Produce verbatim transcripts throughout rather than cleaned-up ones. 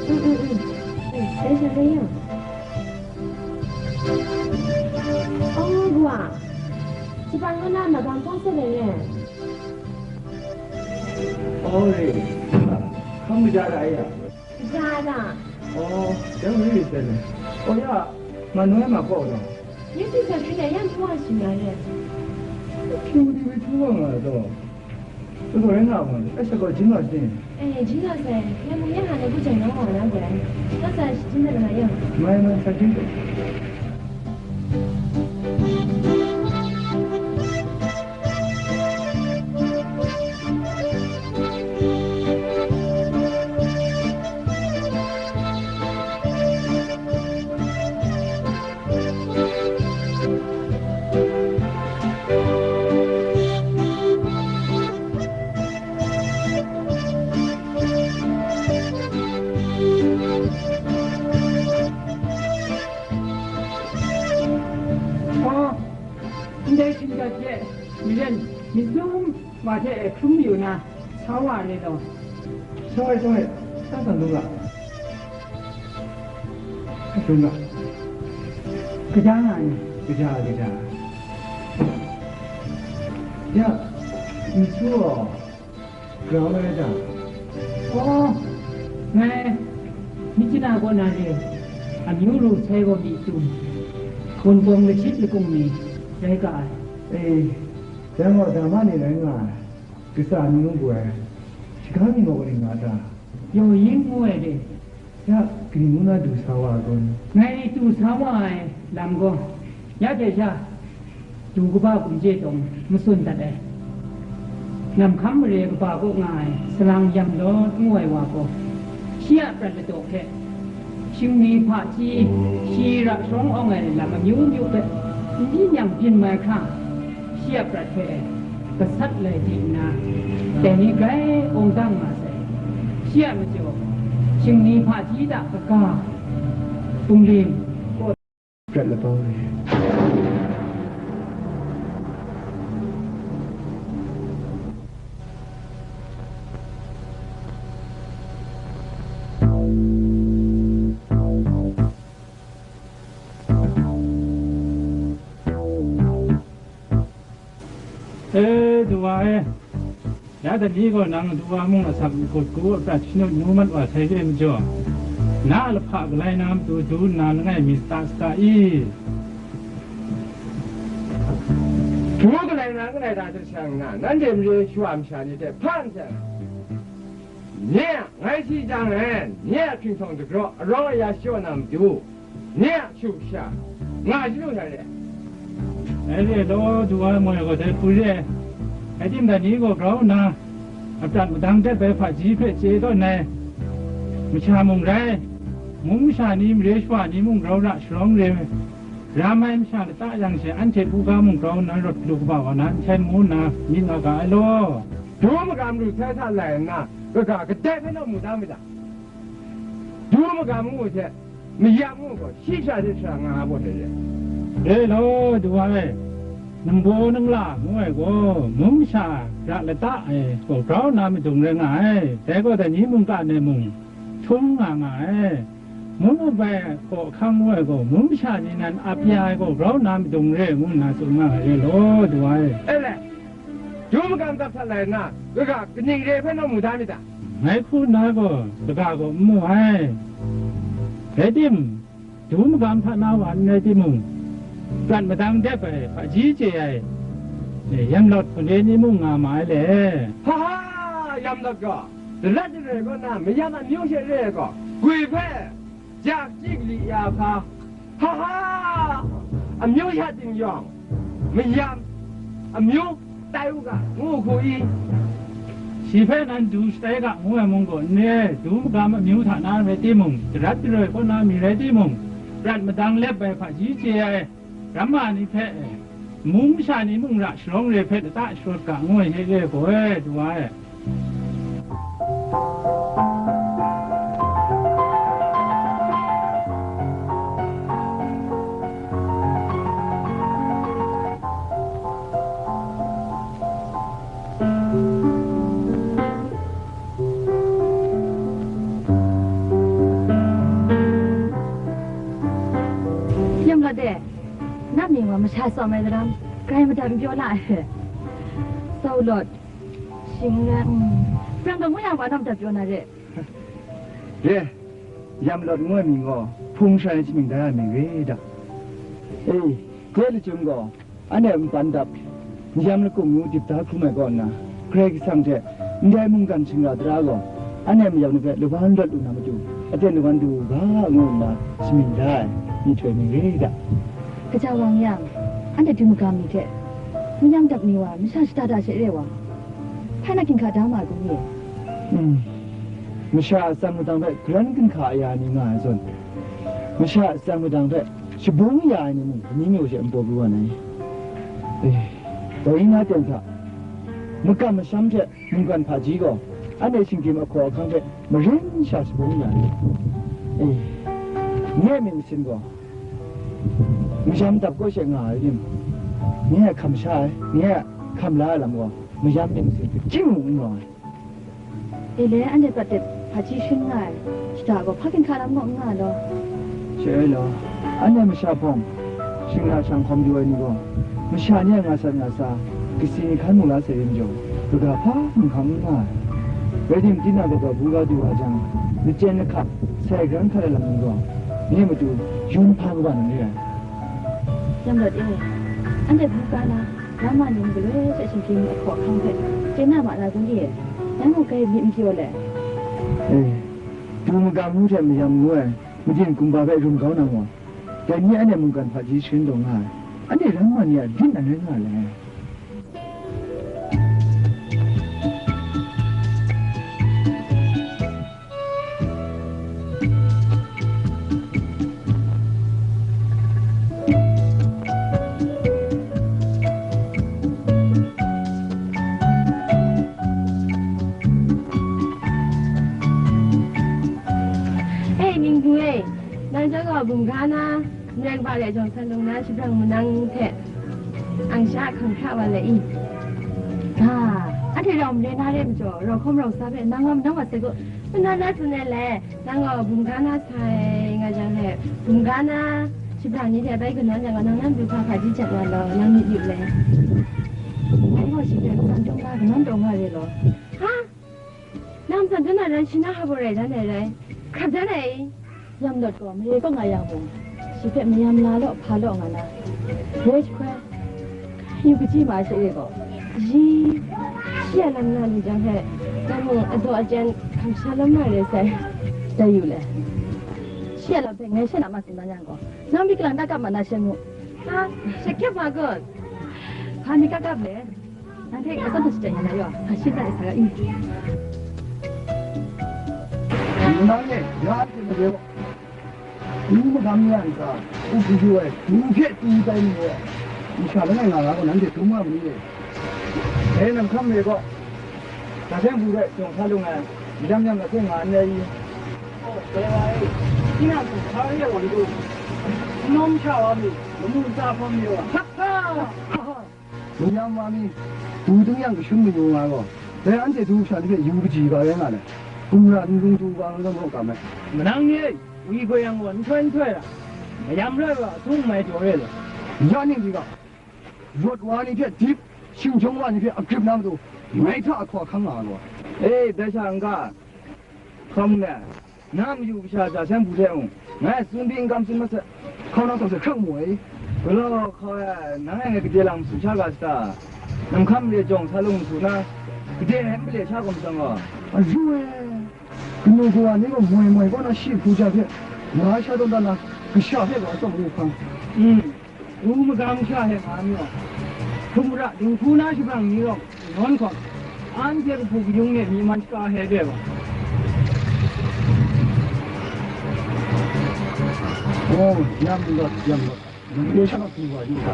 嗯嗯嗯，哎，等一下，等一下。哦，我啊，这班我那么刚刚下来耶。哦嘞，他们家来呀。家的。哦，真有意思呢。哦呀，蛮多嘛，搞的。也是小区的，让你忘记了耶。兄弟们，出忘了都。 这个人啊，哎，这个金老师。哎，金老师，要不要喊你不讲了，我来过来。那咱现在怎么样？没没，再见。 Hpa, ndai shinggyat hte maren myit sum wa hte hkrum yu na, sa wa re law. Sawai, sawai, sa san lu ga. Sa san lu ga. Kaja nga ai ni? Kaja, kaja. Ya, myit su gaw, grau ai da? Aw, ngai Myitkyina kaw na re, amyu ru sai gaw myit tu, gun pawng lachyip lakung mi rai ga ai. E, dai gaw dama ni rai nga ai, kasa ni ngu ai, shaga ni gaw kaning nga ta? Yaw yin ngu ai re. Ya, kaning ngu na du sa wa ai kun? Ngai du sa wa ai lam gaw, ya hte sha, du kaba kumje tawng matsun dat ai. Namhkam mare kaba kaw nga ai salang yam lawt ngu ai wa gaw, shi a prat ladaw hte, shingni hpaji, shi ra sharawng awng ai lam amyu myu hpe n byin yang byin mai hkra, shi a prat hpe gasat lai di nna, dai ni grai awng dang nga sai. Shi a majaw, shingni hpaji hta kaga, bungli, prat labau re. E, du wa e, ya dai ni gaw nang du wa mung asak n-gun gu, a prat shanut nu mat wa sai re majaw, na a lahpa galai na matu du nna langai mi sa ta saga i? Du galai na langai da hte seng nna, nanhte mare shawa masha ni hte hpa n seng. Nye a, ngai si jang e, nye a hpinghpang dagraw, arau aya shaw na matu, nye a shu sha, nga shalu hta re. Ngai re law, du wa moi gaw dai hku re ai. Rai timung, dai ni gaw grau nna, a prat madang dat bai hpaji hpe chye tawn ai masha mung rai, mung masha ni, mare shawa ni mung grau ra sharawng re, ram ai masha lata yang she, anhte buga mung grau nna rawt lu kaba wa na n hten ngu nna myit nga ga ai law. Du magam ru sai hta lai nna, kaga kadai hpe naw mu da myit ta? Du magam ngu hte mayam ngu gaw, shi sha hte sha nga ai gaw hte re. Re law, du wa e, ningbaw ningla ngu ai gaw, mung masha ra lata ai gaw grau nna madung rai nga ai. Dai gaw, dai ni mungkan e mung htum nga nga ai. Mung bai hkaw hkang ngu ai gaw, mung masha ni nan ap ya ai gaw grau nna madung re ngu nna tsun nga ai re law, du wa e. E le, du magam dap hta lai nna, kaga kaning re hpe naw mu da myit ta? Ngai hku nna gaw, kaga gaw n mu ai. Rai tim, du magam hta na wa n rai timung, prat madang dep ai, hpaji chye ai, e, yamlawt hpun re ni mung nga ma ai le. Ha ha, yamlawt gaw, darat daroi kaw na mayam amyu she re ai gaw, gwi hpe jak chyi kali ya hpa, ha ha, amyu sha ting yawng, mayam amyu tai u ga, ngu hku i? Shi hpe nan du shatai ga ngu ai mung gaw n re, du magam amyu hta na rai timung, darat daroi kaw na mi rai timung, prat madang lep ai hpaji chye ai, ramma ni hpe, mung masha ni mung ra sharawng re hpe lata sharawt ga ngu ai hte re gaw e, du wa e. Masha tsawm ai daram, grai madat n pyaw la ai. Sau lawt, shing n rai, mm, prang gaw ngu yang wa na madat pyaw na re. Re, yam lawt ngu ai mying gaw, hpung shai ai mying da ai mying re da. E, dai lachyum gaw, anhte npan dap, mayam lakung ngu dip da hkrum ai kaw nna, Karai Kasang hte ndai mungkan shingra tara gaw, anhte mayam ni hpe lawan rawt lu na matu, aten lawan du u ga, ngu nna shamying da ai, myihtoi mying re da. Kaja wang yang, anhte du magam ni hte, mayam dap ni wa masha shada da she re wa, hpa na ginhka da ma ai kun ni? Hmm. Masha a atsam madang hpe garan ginhka ya ai ni nga ai zawn, masha a atsam madang hpe shabung ya ai ni mung, ni majaw she npawt pru wa na i? Eh, dai na ten hta, makam masham hte mungkan hpaji gaw, anhte shinggyim ahkaw ahkang hte maren sha shabung ya ai. Eh, nye a myit masin gaw, mayam dap kaw she nga ai tim, nye a hkam sha ai, nye a hkam la ai lam gaw, mayam myit masin hpe chying mung n rawng ai. E le, anhte prat de hpaji sharin nga ai, shada gaw hpa ginhka lam gaw n nga ai law. She ai law, anhte masha hpawng, shing na shang hkawm du ai ni gaw, masha ni a nga sat nga sa, kasi ni hkan mu la sai re majaw, kaga hpa hkum hkam n nga ai. Rai tim, tinang gaw bu ga du wa jang, lachyen lahkap, sai hkran hkat ai lam ni gaw, nye matu yun hpa kaba nang re ai. Yam rawt e, anhte bu ga na, Ram ma ni n galoi hte shinggyim ahkaw ahkang hpe chye na ma na kun e? Nang gaw grai myit n pyaw le? E, du magam ngu hte mayam ngu ai, madin kumba hpe rum kau na maw? Dai ni anhte mungkan hpaji sharin taw nga ai, anhte ram ma ni a lit nan rai nga le. Hei, Ningbu e, nang chyawm gaw bum ga na, Nang ba le jawng san lung na shabrang manang hte ang sha hkang hkra wa le i? Ga, anhte rau male na re majaw, rau hkawm rau sa hpe nang wa manang wa sai gaw, manang na tsun ai le, nang gaw bum ga na sai nga jang hte, bum ga na shabrang ni hte bai kanawn jang gaw, nang nan du hpa hpa di jat nga law, nang myit yu le. Nang gaw shi hpe matsan dum na kanawn taw nga re law. Ha? Nang matsan dum na ran shi na hpa baw rai dan ai rai? Hkrap dan ai? Yam lawt gaw mare kaw nga yang mung, shi hpe mayam la law, hpa law nga na, woi jahkoi, yu kaji ma ai she re gaw, ji, shi a lam na lu jang hte, nang mung adaw ajan hkam sha lawm na re sai. Dai yu le. Shi a lam hpe ngai she na ma tsun dan yang gaw, nang myit kalang ta kap ma na she mu. Ha, shakyak ma kun? Hpa myit kap kap le. Nang hte atsam hta shachyen ya na yaw, hpa shi hta de sa ga i? Nang e, ya hte made gaw, du magam ni a ntsa, u hpyi hpyi ai, du hte tu tai ni gaw, masha langai nga nga gaw, nanhte dum nga ma ni e? Dai nang hkam re gaw, Hta seng hpu hte jawng sa lung ai, mayam yam hta seng nga n rai i? Aw, dai wa e, tinang hku hpa re ai wa n du? N nawm sha wa mi, lamu ntsa hpawm mi wa? Ha, ha! Mayam wa mi, du ding yang kashun mayu nga gaw, dai anhte du masha ni hpe yu kaji ga rai nga let, gumra n lung du ga nga gaw maw kam ai. Manang ni e, wi goi yang gaw nhtoi nhtoi ra, mayam rai wa, a sung mai jaw re law. Ya ning di ga, rawt wa ni hpe dip, shingjawng wa ni hpe a grip na matu, ngai hta a hkaw a hkang nga gaw. E, dai sha n ga, hkawm le, na mayu kasha hta seng hpu hte mung, ngai tsun pyi n kam tsun ma sai, hkau na hkawm sai hkrak mu ai. Galaw hkau ai, nang e ngai gade lang masu sha ga sata? Namhkam mare jawng sa lung masu na, gade n pale sha gaw matsang gaw. Ayu e, kanu kawa ni gaw moi moi kaw na shi hpu ja hpe, nga sha tawn dan na, kasha hpe gaw a tsawm ngu hkang. Mm. U magam sha hte nga mi gaw, hkum ra dinghku na shabrang ni gaw nawn hkawm, anhte kahpu kayung de myi man shaka hte bye gaw. Oh, yam rawt, yam rawt. Nang de sha na pyi wa yu ga.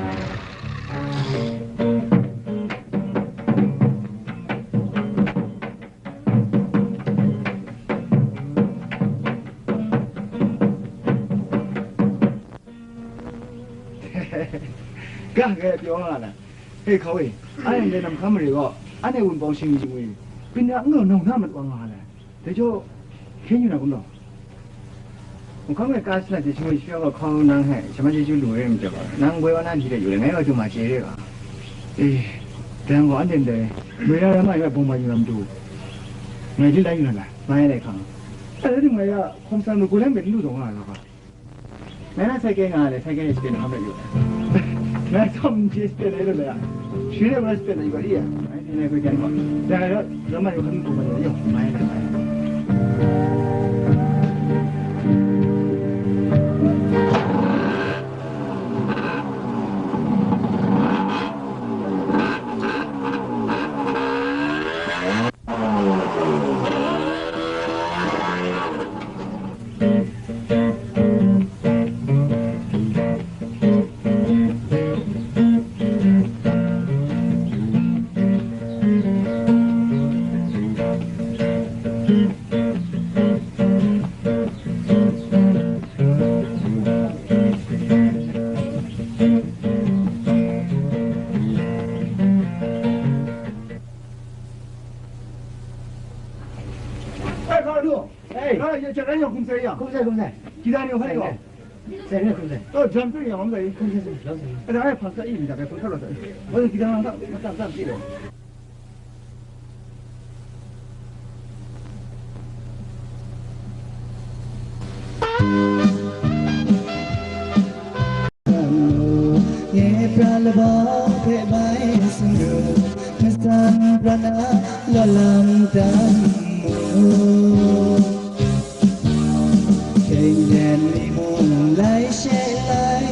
Ga, ga pyaw nga na. Hei, hkau e, anhte ndai namhkam mare gaw, anhte wunpawng shingni jingwi, byin na n galaw nau na mat wa nga ai. Dai jaw, hkyen yu na kum law? Hkawm e ka sat de shimui shapra gaw hkau nang hpe shaman chyeju lu ai majaw, nang woi wa na hti de yu le, ngai wa du ma chye re ga. E, dang gaw anhte ndai, mara rama yu ai bawng ma yu na matu, ngai hte lai yu na lai, mai ai lai hkang. Dai rai tim, ngai ya hkawm san lu, gu lai myit n lu taw nga ai ga. Ngai na sai kye nga ai le, sai kye e shaten hkam rai yu. Ngai tsawm n chye shaten ai lu le ya. Shi re wa shaten ai yu ga i ya. Ngai hte ngai hpe kyan gaw. Dai rai, rama yu hkan n hkrum ai yu, mai ai, mai ai. Hei, hpa du? Hei. Hpa, ya, ja, ya, hkum sai ya. Hkum sai, hkum sai. Kita ni hpa yo. Sai ni hkum sai. Oh, jam tu ya, hkum sai. Hkum sai, hkum sai. Ada ai hpa sai, ini dah, hpa sai. Oh, kita ni tak, tak, tak, tak. Nge pra labau hpe bai sumru, matsan prat na law lam tam mu. Hkying den mi mung lai she lai,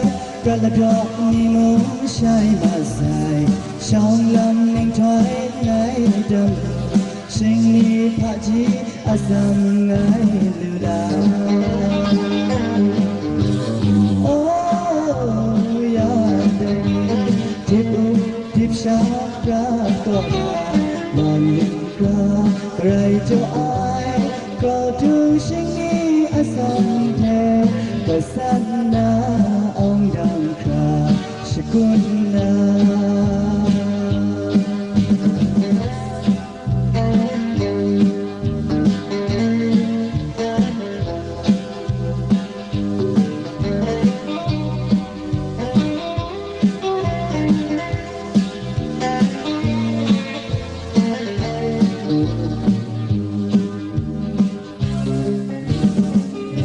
prat ladaw mi mung shai masai, shawng lam ninghtoi ngai tam mu. Shingni hpaji atsam ngai lu la. Oh, ya dai ni, dip up, dip sha, pra kaw na, man lu kra, grai jaw ai, kau tung shingni atsam hte, gasat na awng dang hkra, shakut na.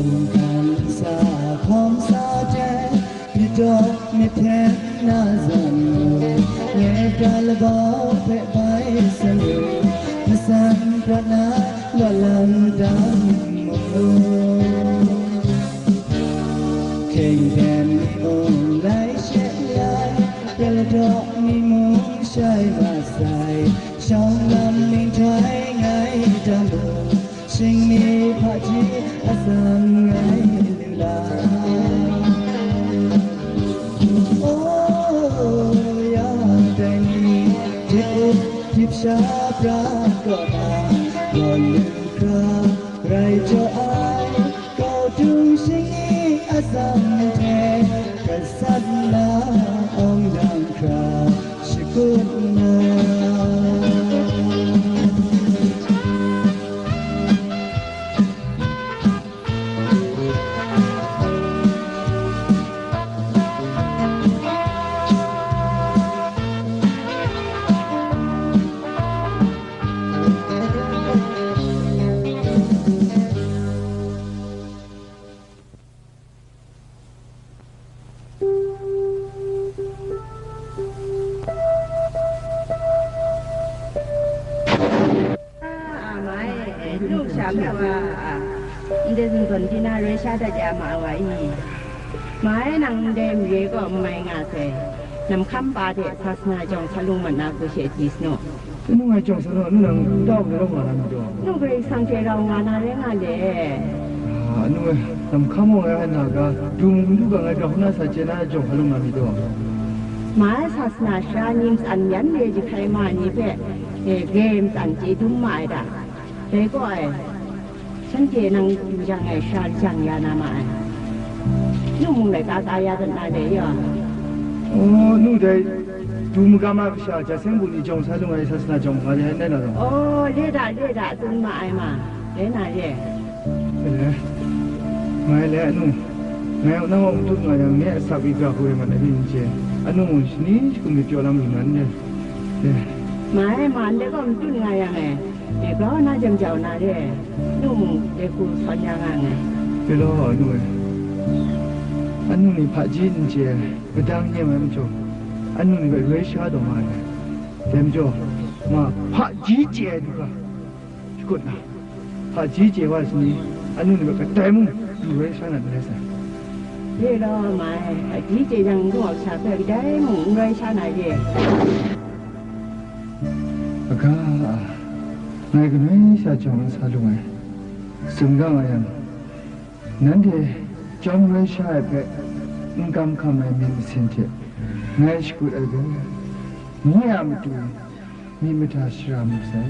Mungkan sa hkawm sa de, myit daw myit hten na zawn mu, nge pra labau hpe bai san yu, matsan prat na law lam tam mu. Hkying den mi mung lai she lai, prat ladaw mi mung shai masai, shawng lam ninghtoi ngai tam mu. Shingni hpaji atsam ngai lu la. Oh, ya dai ni, dip up, dip sha, pra kaw na, gaw lu hkra, grai jaw ai, kau tung shingni atsam hte, gasat na awng dang hkra, shakut na. A, a, ma e, e, nu sha hpe wa, a, ndai zundawn di na roi sha dat ya ma ai wa i? Ma e, nang ndai mare gaw n mai nga sai, namhkam pa de sasana jawng sa lung mat na hku she chye sa nu. Anu ngai jawng sa nu, anu nang n tau hpe rau nga na myit dai? Nu Karai Kasang hte rau nga na rai nga le. A, anu e, namhkam gaw ngai hkan na ga, du mung n du ga ngai grau hkuna sa chye na jawng hkalum nga myit dai. Ma ai sasana sara ni matsan yan re jahkrai ma ai ni hpe, e, grai matsan chye dum ma ai ta? Dai gaw ai, shanhte nang du jang ai sara lajang ya na ma ai. Nu mung laika ka ya dat na dai yaw? Oh, nu dai, du magam a kasha, ja seng bu ni jawng sa lung ai sasana jawng hpa de ai, nai na law? Oh, le da, le da, tsun ma ai ma, dai na re. Eh. Ngai le anu, ngai nang a matut nga yang, nye a sak i ga hku rai mat ai ni n chye. Anu mung shani shagun myit pyaw lam lu na n re. Eh. Ma e, ma ndai gaw matut nga yang e, nye grau na jam jau na re, anu mung dai hku sawn ya nga nngai. Re law, anu e. Anu ni hpaji n chye ai, madang nyem ai majaw, anu ni hpe roi sha taw nga ai. Dai majaw, ma hpaji chye ai du ga. Shakut na, hpaji chye wa ai sani, anu ni hpe kadai mung lu roi sha na n rai sai. Re law, ma e, hpaji chye yang, n gu ai sha hpe kadai mung n roi sha na ye. Aga, ngai kanoi sha jawng n sa lu ai. Tsun ga nga yang, nanhte jawng roi sha ai hpe n kam hkam ai myit masin hte ngai shakut ai gaw, nye a matu myit mahta shara mu sai.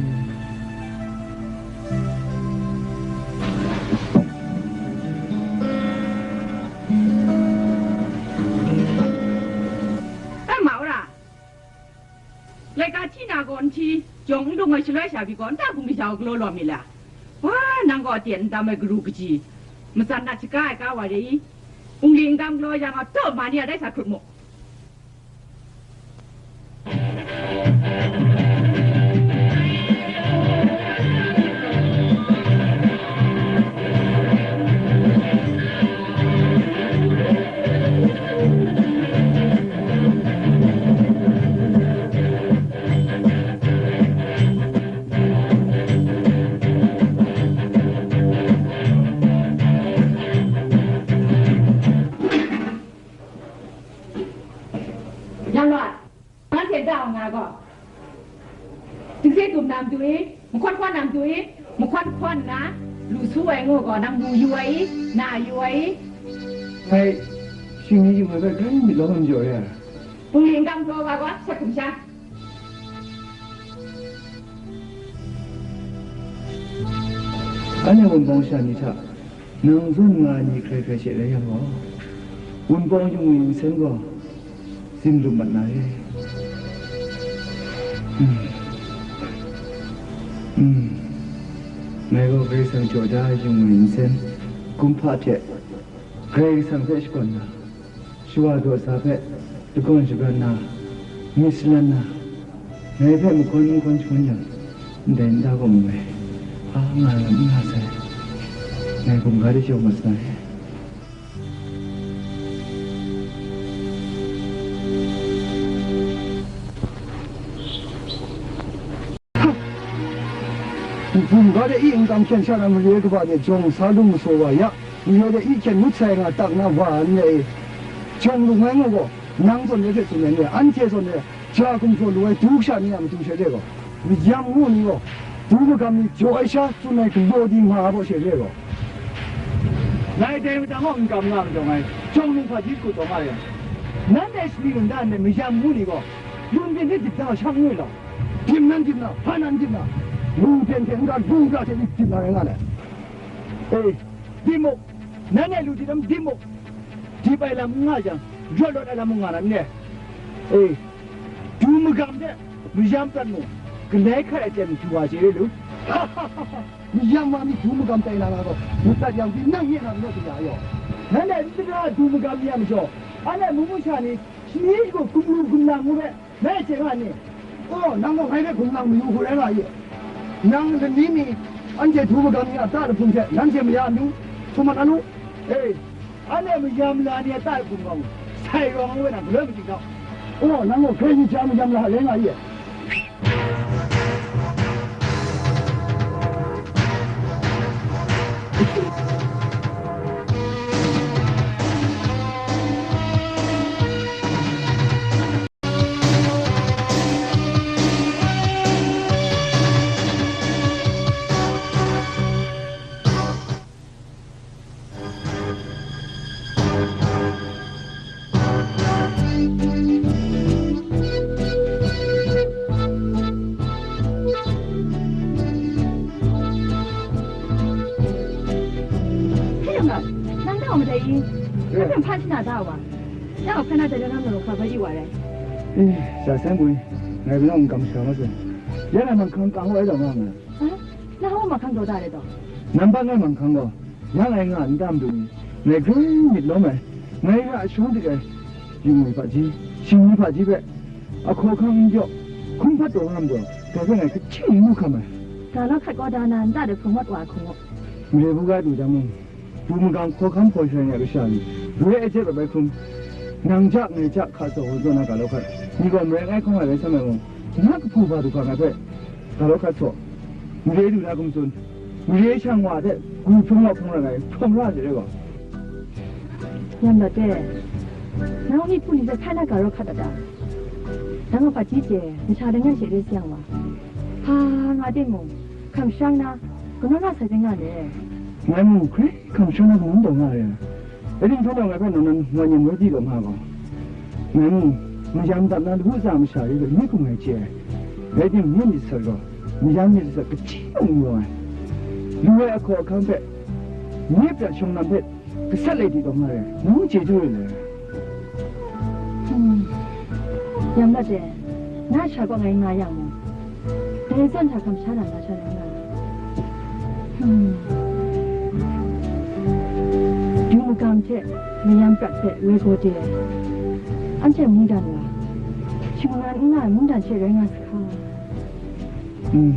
E ma, Ura, laika hti na gaw n hti, jawng n dung ai shaloi sha pyi gaw, nta hkum masha galaw lawm myit la? Wa, nang gaw aten n tam ai garu kaji, matsan nat shaga ai ka wa re i? Ungli n gam galaw yang a, taw ma ni a dai sa hkrut mu. Yang loi, nanhte da wa nga gaw, dingse dum na matu i, mahkawn hkawn na matu i, mahkawn hkawn nna, lu su ai ngu gaw, nang lu yu ai i, na yu ai i? Ngai shingni yu ai hpe grai myit lawm ai majaw re ai. Bungli n gam hkraw wa gaw, sat hkum sha. Anhte wunpawng sha ni hta nang zawn nga ai ni hkrai hkrai she rai yang gaw, wunpawng yung wi nsen gaw zin lup mat na re. Hmm. Hmm. Ngai gaw Karai Kasang jaw da ai yung wi nsen, kumhpa hte Karai Kasang hpe shakawn na, shawa daw sa hpe lagawn shabran na, myit salan na, ngai hpe mahkawn mahkawn shangun yang, ndai nta gaw mu ai, a nga ai lam n nga sai, ngai hkum ga de jaw mat sai. Hpung ga de i n kam hkyen sha na mare kaba ni jawng sa lung masaw wa ya, mare de i hkyen ngut sai nga tak na wa n re. Jawng lung ai ngu gaw, nang zawn de hte tsun ai ni, anhte zawn de ja gumhpraw lu ai du kasha ni a matu she re gaw, mayam ngu ni gaw, du magam ni jaw ai sha tsun ai galaw di nga ai baw she re gaw, ngai dai mahtang gaw n kam nga majaw ngai, jawng lung hpaji hku taw nga yang, nanhte shani lun da ndai mayam ngu ni gaw, lung byin hte dip da shang ngu law. Dim nan dim na, hpa nan dim na, mung hpyen hte n-ga, lung ga hte myit dim na rai nga ai. E, dim mu, nanhte lu di lam dim mu, dip ai lam n nga jang, rawt rawt ai lam mung nga na n re. E, du magam hte mayam prat mung, galai hkat ai ten du wa chye lu. Mayam wa mi du magam tai na nga gaw, madat yang pyi nang nye na majaw kaya yaw. Nanhte n dara du magam ni a majaw, anhte mu masha ni shani shagu gumlu gumlang ngu hpe, ngai chye nga ni? O, nang gaw ngai hpe gumlang mayu hku rai nga ye. Nang lani mi anhte du magam ni a ta lahpun hte nanhte maya amyu htum mat na lu? E, anhte mayam la ni a ta lahpun gaw, sai rawng ai we nang galoi maji nau. O, nang gaw grai ni ja mayam la rai nga ye. Hei, yawng a, nang nau madat i? Eh. Nang hpe hpa shana da wa? Nang a hpa na dai da na maru hkra hpa yu wa rai? Eh, sha seng bwi, ngai kanau n kam sha ma sai. Ya na manghkang kang wa ai da nga nga. Ah, na hau manghkang daw da le taw? Nambat ngai manghkang gaw, yang ai nga n tam du ni? Ngai grai myit lawm ai, ngai ra shawng dik ai, yu ngwi hpaji, shingni hpaji hpe, ahkaw ahkang n jaw, hkum hpat taw nga majaw, dai hpe ngai hkachyi n mu hkam ai. Ga law hkat kaw da na, nta de hpung wat wa ai hku mu. Mare bu ga du jang mung, du magang hkaw hkam hkaw sharai ai kasha ni, roi ai jep ap ai hkrum, nang ja ngai ja hka tsaw hkaw tsaw na ga law hkat, ni gaw marai ngai hkawng ai rai sa ai mung, na kahpu ba du hkang ai hpe, ga law hkat saw, mare du na hkum tsun, mare shang wa hte gwi hprawng wa hprawng rai ai hprawng ra de rai gaw. Yam lawt de, nang myihtoi ni hpe hkai na ga raw hkat dat da. Nang a hpaji chye, masha langai she re sayang wa. Hpa nga timung, hkam shang na, kanawn na sai de nga le. Ngai mung hkrai hkam shang na kanawn taw nga re. Rai timung, hpa nang ngai hpe nang nan ngoi nyem rai di taw nga gaw. Ngai mung, mayam dap na lagu tsa masha re ai myit hkum ngai chye ai. Rai timung, myit myit sat gaw, mayam myit sat kachyi mung n rawng ai. Lu ai ahkaw ahkang hpe, myit prat shawng lam hpe, gasat lai di taw nga re, nang chyeju re le. Hmm. Yam lawt de, na sha kaw ngai nga yang mung, dai zawn hta hkam sha na nga sha rai nga. Hmm. Du magam hte mayam prat hpe woi gaw de, anhte mungdan wa, shingran n nga ai mungdan she rai nga sa hka. Hmm.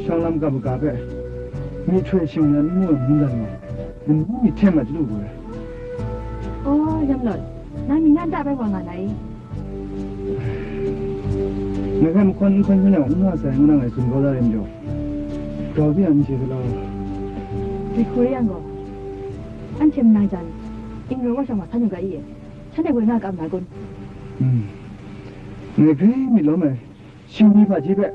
Shawng lam ga maga hpe, myihtoi shingran n mu ai mungdan wa, lamu myit hte ma chyalu gaw ai. Oh, Yam lawt, nang mi nan ta bai wa nga na i? Ngai hpe mahkawn n hkawn hkun yang n nga sai, ngu na ngai tsun kau da re majaw, grau byin n chye galaw. Dai hku re yang gaw, anhte manang jan, ing rau wa shang wa san yu ga i? Shanhte woi nga kam na kun? Hmm. Ngai hpe myit lawm ai, shingni hpaji hpe,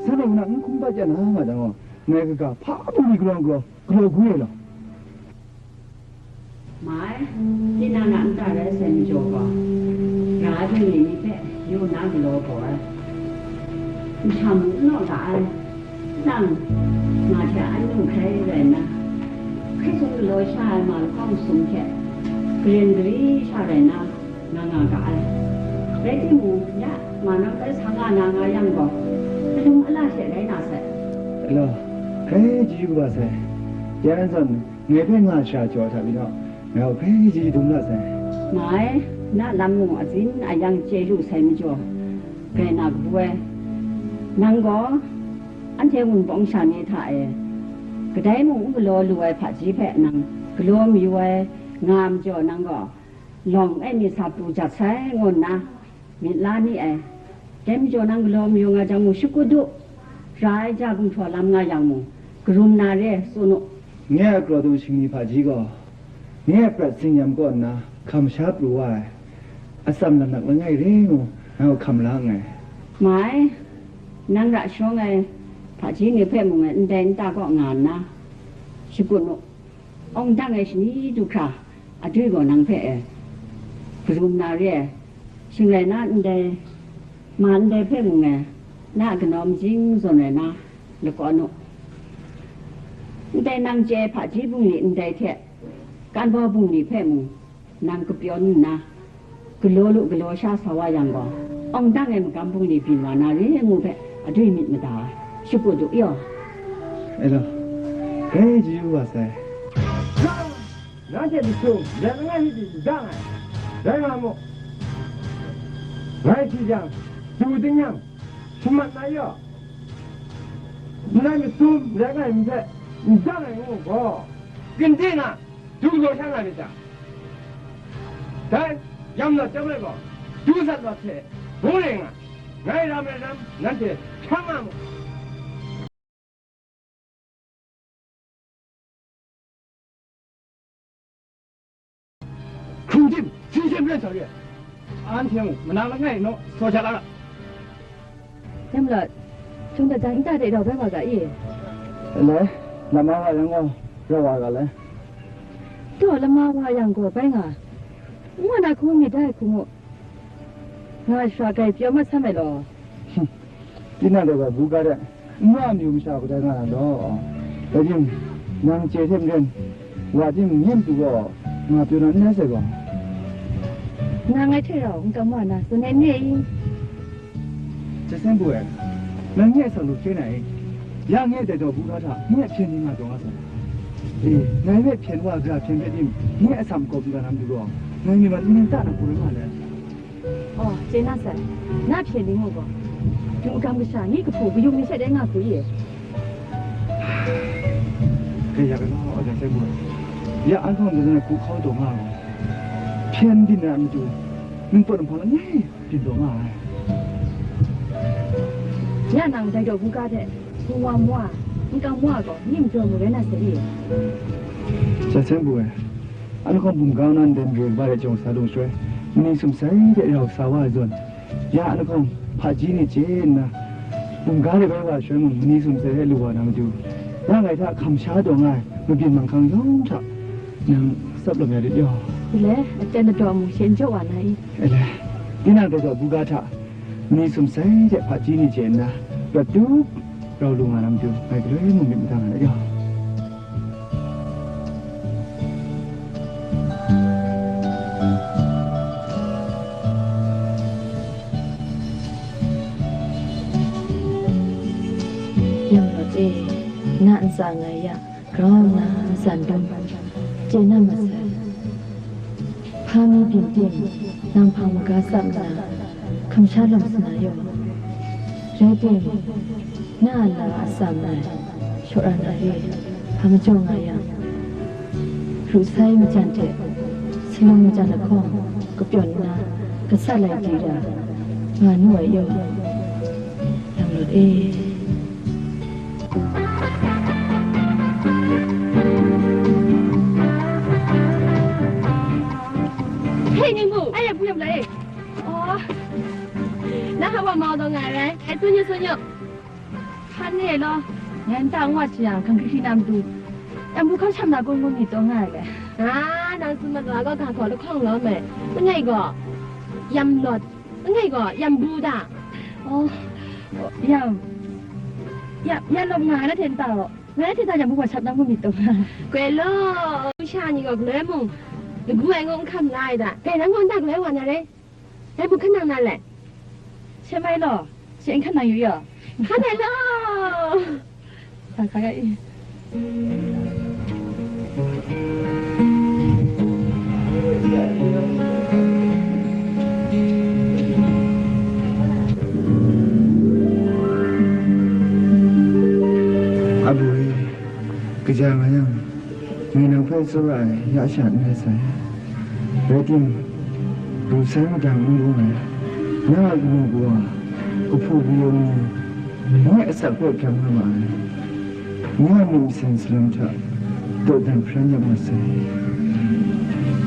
shanhte kaw na n hkum bat ya na nga jang gaw, ngai kaga hpa bungli galaw galaw, galaw gwi ai law. Mai, tinang a nta rai sai majaw gaw, ra ai bungli ni hpe yu na galaw gaw ai. Nhtam n naw ga ai, nang nga hte a nu hkrai rai nna, hkrai sung galaw sha ai ma lahkawng sum hte, garen gari sha rai nna, nga nga ga ai. Rai timung, ya, ma nang bai sa nga na nga yang gaw, kalum ala she rai na sai. Alo, hkrai chyeju kaba sai. Ya nan zawn, ngai hpe nga shara jaw ai hta pyi naw, ngai gaw hkrai chyeju dum la sai. Mai, na lam mung atsin ayang chye lu sai majaw, grai na kabu ai. Nang gaw, anhte Wunpawng sha ni hta e, kadai mung n galaw lu ai hpaji hpe nang galaw mayu ai nga majaw, nang gaw, lawng e mi sa pru jat sai, ngu nna myit la ni ai. Dai majaw nang galaw mayu nga jang mung, shakut u, ra ai ja gumhpraw lam nga yang mung, karum na re, tsun u. Nye a kraw du shingni hpaji gaw, nye a prat tsin-yam kaw nna hkam sha pru wa ai, atsam lanak langai re ngu, nang hkam la nngai. Mai, nang ra shawng ai hpaji ni hpe mung e ndai nta kaw nga nna, shakut u. Awng dang ai shani du hkra, adwi gaw nang hpe e, karum na re ai, shing rai na ndai, ma ndai hpe mung e, na a kanaw majing zawn rai na, lakawn u. Ndai nang chye ai hpaji bungli ndai hte, kanbau bungli hpe mung, nang kapyawn nna, galaw lu galaw sha sa wa yang gaw, awng dang ai magam bungli byin wa na re ngu hpe adwi myit mada ai, shakut u yaw. E law, grai chyeju wa sai. Nanhte masum, ndai langai hte n dang ai, rai nga mu. Ngai hti jang, du ding yang, shamat na yaw. Ndai masum, ndai langai hpe n dang ai ngu gaw, ginde na, du galaw sha nga myit ta? Dai, yam lawt chyam ai gaw, du sat lawt hte, bung ring nga, ngai ram ai ram, nanhte hkang nga mu. Hkrung tim, hpyi shem ren sa re ai. Anhte mung, manang langai naw, saw sha la ga. Yam lawt, shung dat jang, nta de rau bai wa ga i? Lai, lama wa yang gaw, rau wa ga lai. Taw, lama wa yang gaw bai nga, n wa na hku myit dai hku mu. Nga shara gai pyaw mat san ai law. Tinang gaw bu ga de, n wa mayu masha kadai nga na law. Rai tim, nang chye hte maren, wa tim nye matu gaw nga pyaw na n rai sai gaw. Nang ngai hte rau n kam wa na, tsun ai n re i? Jasin bu e, nang nye a sa lu hkye na i? Ya nye dai daw bu ga hta nye hpyen ni nga taw nga sai. E, ngai hpe hpyen wa, gara hpyen hpe tim, nye a sam kawp n ga na matu gaw, ngai mi man n ta na pru nga le. Aw, chye na sai, na hpyen ni ngu gaw, du agam kasha, ni kahpu kayung ni she dai nga hku i? Kaya kalaw a ja sai bu, ya an hkawng de na hku hkau taw nga gaw, hpyen byin na matu, ningpawt nhpawng langai byin taw nga ai. Ya nang dai daw buga hte, hpung wa mwa, nkam wa gaw, ni majaw mu rai na sai i? Ja sai bu ai. An hkawng bumga na ndai mare kaba de jawng sa dung shaloi, mani sumsai de rau sa wa ai zawn, ya an hkawng hpaji ni chye nna, bumga de bai wa ai shaloi mung, mani sumsai de lu wa na matu, ya ngai hta hkam sha taw nga ai mabyin manghkang yawng hta nang tsap lawm ya rit yaw. Ile, aten ladaw mung she n jaw wa na i? Ele, tinang dai daw buga hta, mani sumsai de hpaji ni chye nna, prat tup rau lu nga na matu, ngai galoi mung myit madan nga na yaw. Yang rawt e, na ntsa ngai ya, grau nna ntsan dum, chye na masai. Hpa mi byin tim, nang hpang maga tsap nna, hkam sha lawm sa na yaw. Rai tim, na a la a tsam ai, shawra na re, hpa majaw nga yang, ru sai majan hte, salum majan lahkawng, kapyawn nna, gasat lai di ra, nga nu ai yaw. Nang rawt e. Hei, Ningbu, ai ya bu yam lai. Oh, na ha wa mau dong ngai rai. Ai, sun yu, sun yu. Hpan e law, ngai nta nwa shi yang, hkang hkri hkri na matu, yam bu hkang sham na kun ngun myit taw nga ai le. Ah, nang tsun mat wa gaw, ga gaw lahkawng lawm ai. Langai gaw, yam lawt. Langai gaw, yam bu da. Oh, yam, yam, yam lawm nga na hte nta gaw, ngai hte hta yam bu wa shap na ngut myit taw nga. Goi law, sha ni gaw galoi mung, lagu ai ngu n hkam la ai da. Dai nang gaw nta galoi wa na re. Dai mung hkan nang na le. She mai law, she n hkan nang yu yaw. Hkan ai law. Sa sa ga i. Abu e, kaja nga yang, ngai nang hpe tsawra ai ya sha n rai sai. Rai timung, ru sai madang n gun ai, na a kanu kawa, kahpu kayawng ni, nye asak hpe hkam nga ma ai. Nye a myit masin salam hta dawdan hparan ya ma sai.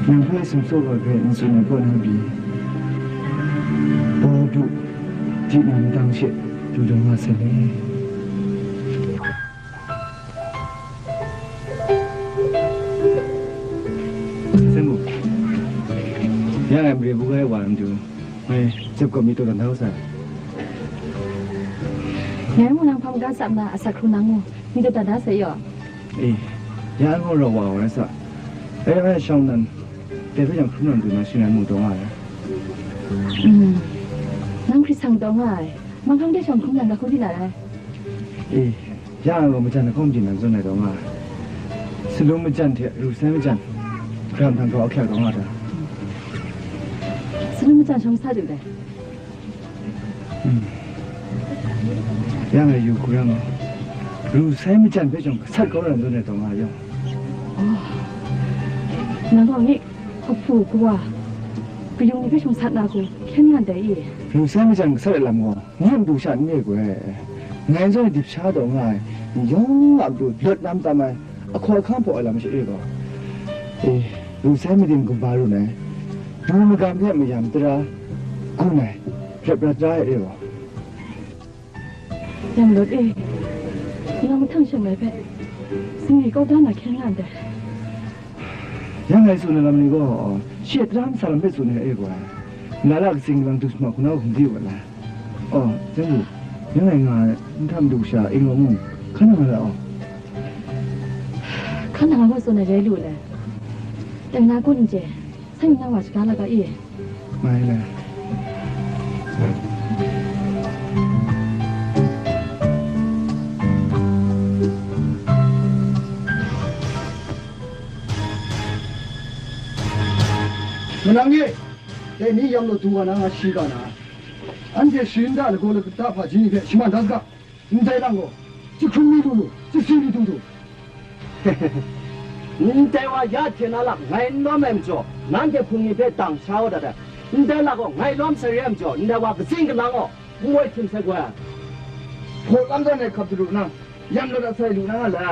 Nang hpe sumsawk ai hpe n tsun ai kaw na pyi, bau du, di na madang she du dum nga sai le. Sen bu, ya ngai mare bu ga ai wa na matu, ngai jep kawp mi taw dan da u sai. Ngai mung nang hpa maga tsap na asak hkrung na ngu, mi taw dan da sai yaw. E, ya ngai gaw rau wa wa rai sa. Ai, ai, shawng nan, dai hpe jang hkrum na matu na shing ran mung taw nga ai. Mm. Nang hkrit sang taw nga ai, manghkang de shawng hkrum na ga hkrum di na rai. E, ya ngai gaw majan lahkawng byin na zawn ai taw nga ai. Salum majan hte ru sai majan, hkram htan hkau ahkyak taw nga ta. Salum majan shawng sa du dai. Hmm. Ya ngai yu hku yang, ru sai majan hpe jang gasat kau ra n zawn ai taw nga yang. Oh. Nang gaw ngi kahpu kawa, kayung ni hpe shawng sat na hku hkyen nga ndai i? Ru sai majan gasat ai lam gaw, nye npu sha n re goi. Ngai zawn dip sha taw nga ai, yawng a matu lawt nam tam ai, ahkaw ahkang hpaw ai lam she re gaw, e, ru sai madim gumba run ai, du magam hte mayam tara gun ai, rep rat ra ai re gaw. Yang lawt e, nang mahtang shangai hpe, singwi kau da na hkyen nga ndai. Yang ngai tsun ai lam ni gaw, shi a tara masa lam hpe tsun ai re gaw, nla la katsing lang du hkuna hkum di u ga lai. Oh, Jen Gu, yang ngai nga ai, n htam du sha, ing wa mung, hkan nang nga ra aw. Hkan nang nga gaw tsun ai rai lu le. Teng na kun n chye, sai nang wa shaga la ga i? Mai le. Nang e, dai ni yam law du wa na nga shi ga na, anhte sharin da lagaw lata hpaji ni hpe shaman da saga, ndai lang gaw, chyahkrung mi lu lu, chyasi mi du du. Ndai wa ya hte na lak ngai n lawm ai majaw, nanhte hpung ni hpe dang sha wa dat ai. Ndai lak gaw ngai lawm sai re ai majaw, ndai wa katsing kalang gaw, n woi htim sai goi ai. Hpaw lam zawn ai hkap daru nang, yam law dat sai lu na nga la?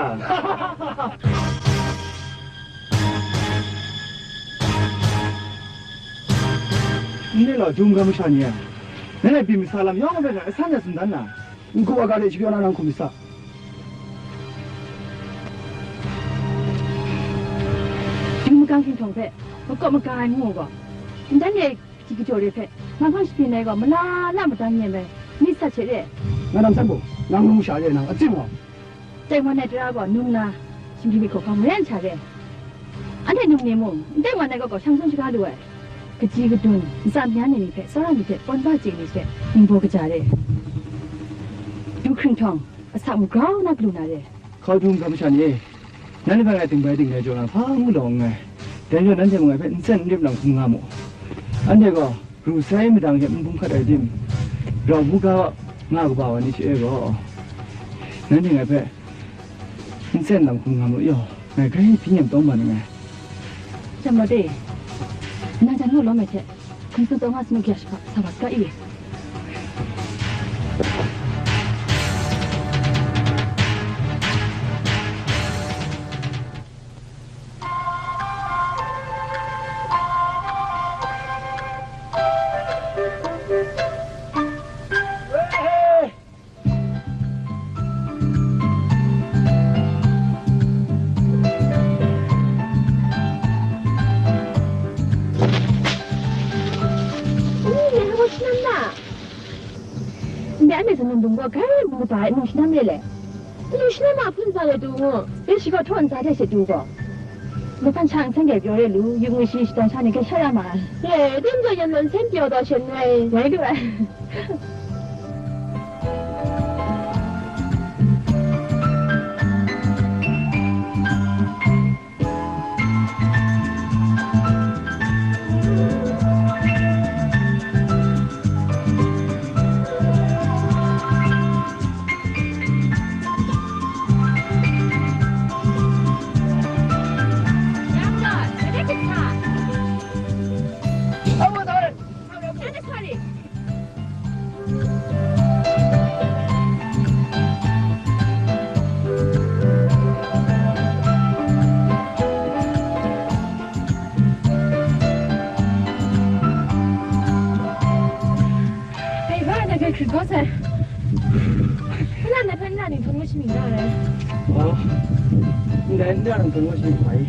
N-, ni law, dum ga masha ni e, nanhte byin masa lam yawng hpe hkra asan hte tsun dan na, n-gu aga de shapyaw na nang hkum myit sa. Dum magang hkinhtawng hpe makawp maga ai ngu gaw, ndai ni e, Hpyi kachyaw re hpe, ma hpang shabyin ai gaw, mala la madan yen bai, myit sat hte re. Nga nang san gaw, nang num sha re, nang a tsin gaw. Tengman ai tara gaw, num na, shingbyi myit hkawhkam maren sha re. Anhte num ni mung, n tengman ai gaw, gaw shang sung shaga lu ai. Kaji kadun, ntsa myan ai ni hpe, tsawra ni hte, pawn ba chye ni hte, ningbaw kaja re. Du hkringhtawn, asak magrau na galu na re. Hkau dum ga masha ni e, nanhte hpe ngai dingbai dingrai jaw na hpa ngu law nngai. Dai majaw nanhte mung ngai hpe n tsen n rip nang hkum nga mu. Anhte gaw ru sai madang hte n bum hkat ai tim, rau bu ga nga kaba wa ni hte e gaw, nanhte ngai hpe n tsen nang hkum nga mu yaw, ngai grai hpyi nyem tawng ban nngai. Chyam rawt e, nang jan mu lawm ai hte, hkum sung taw nga sanu kya shahpa sa wa saga i? Ndai anhte zawn lung dum gaw grai mung kaba ai nung shanam re le? Nung shanam a hpun sa le du ngu, ya shi gaw htaw ntsa hte she du gaw. Lahpan sha nsen grai pyaw re lu, yu ngwi shi shadang sha ni grai sha ya ma ai. Re, dai majaw yan law nsen pyaw taw she n rai. Rai lu ai. Hei, bai, nang hpe hkrit kau sai. Nna, nang hpe nna ning htawn ngut shamying na rai? Oh, ndai nna ning htawn ngut shamying hpa i.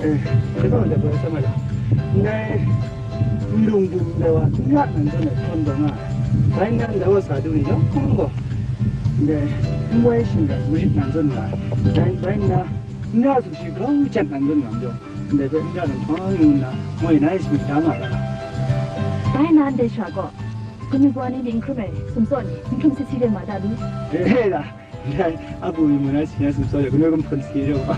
Eh, dai gaw, dai gaw, sa mai la. Ndai, nlung bum ndai wa, n ra nan zawn ai htawn taw nga ai. Bai nna ndai wa sa du ni yawng gaw, ndai, n wai shinggan marit nan zawn nga ai. Dai, bai nna, n ra sumshi grau jat nan zawn nga majaw, ndai hpe n ra lam hpa yu nna, ngoi na e shamying da nga ai. Bai nna ndai shara gaw, kanu kawa ni ning hkrum ai sumsawt ni, n hkrum sit sit de ma ta lu? Re ai la, ndai a bu yu mu na si na sumsawt e, kanu gumhpraw si re wa.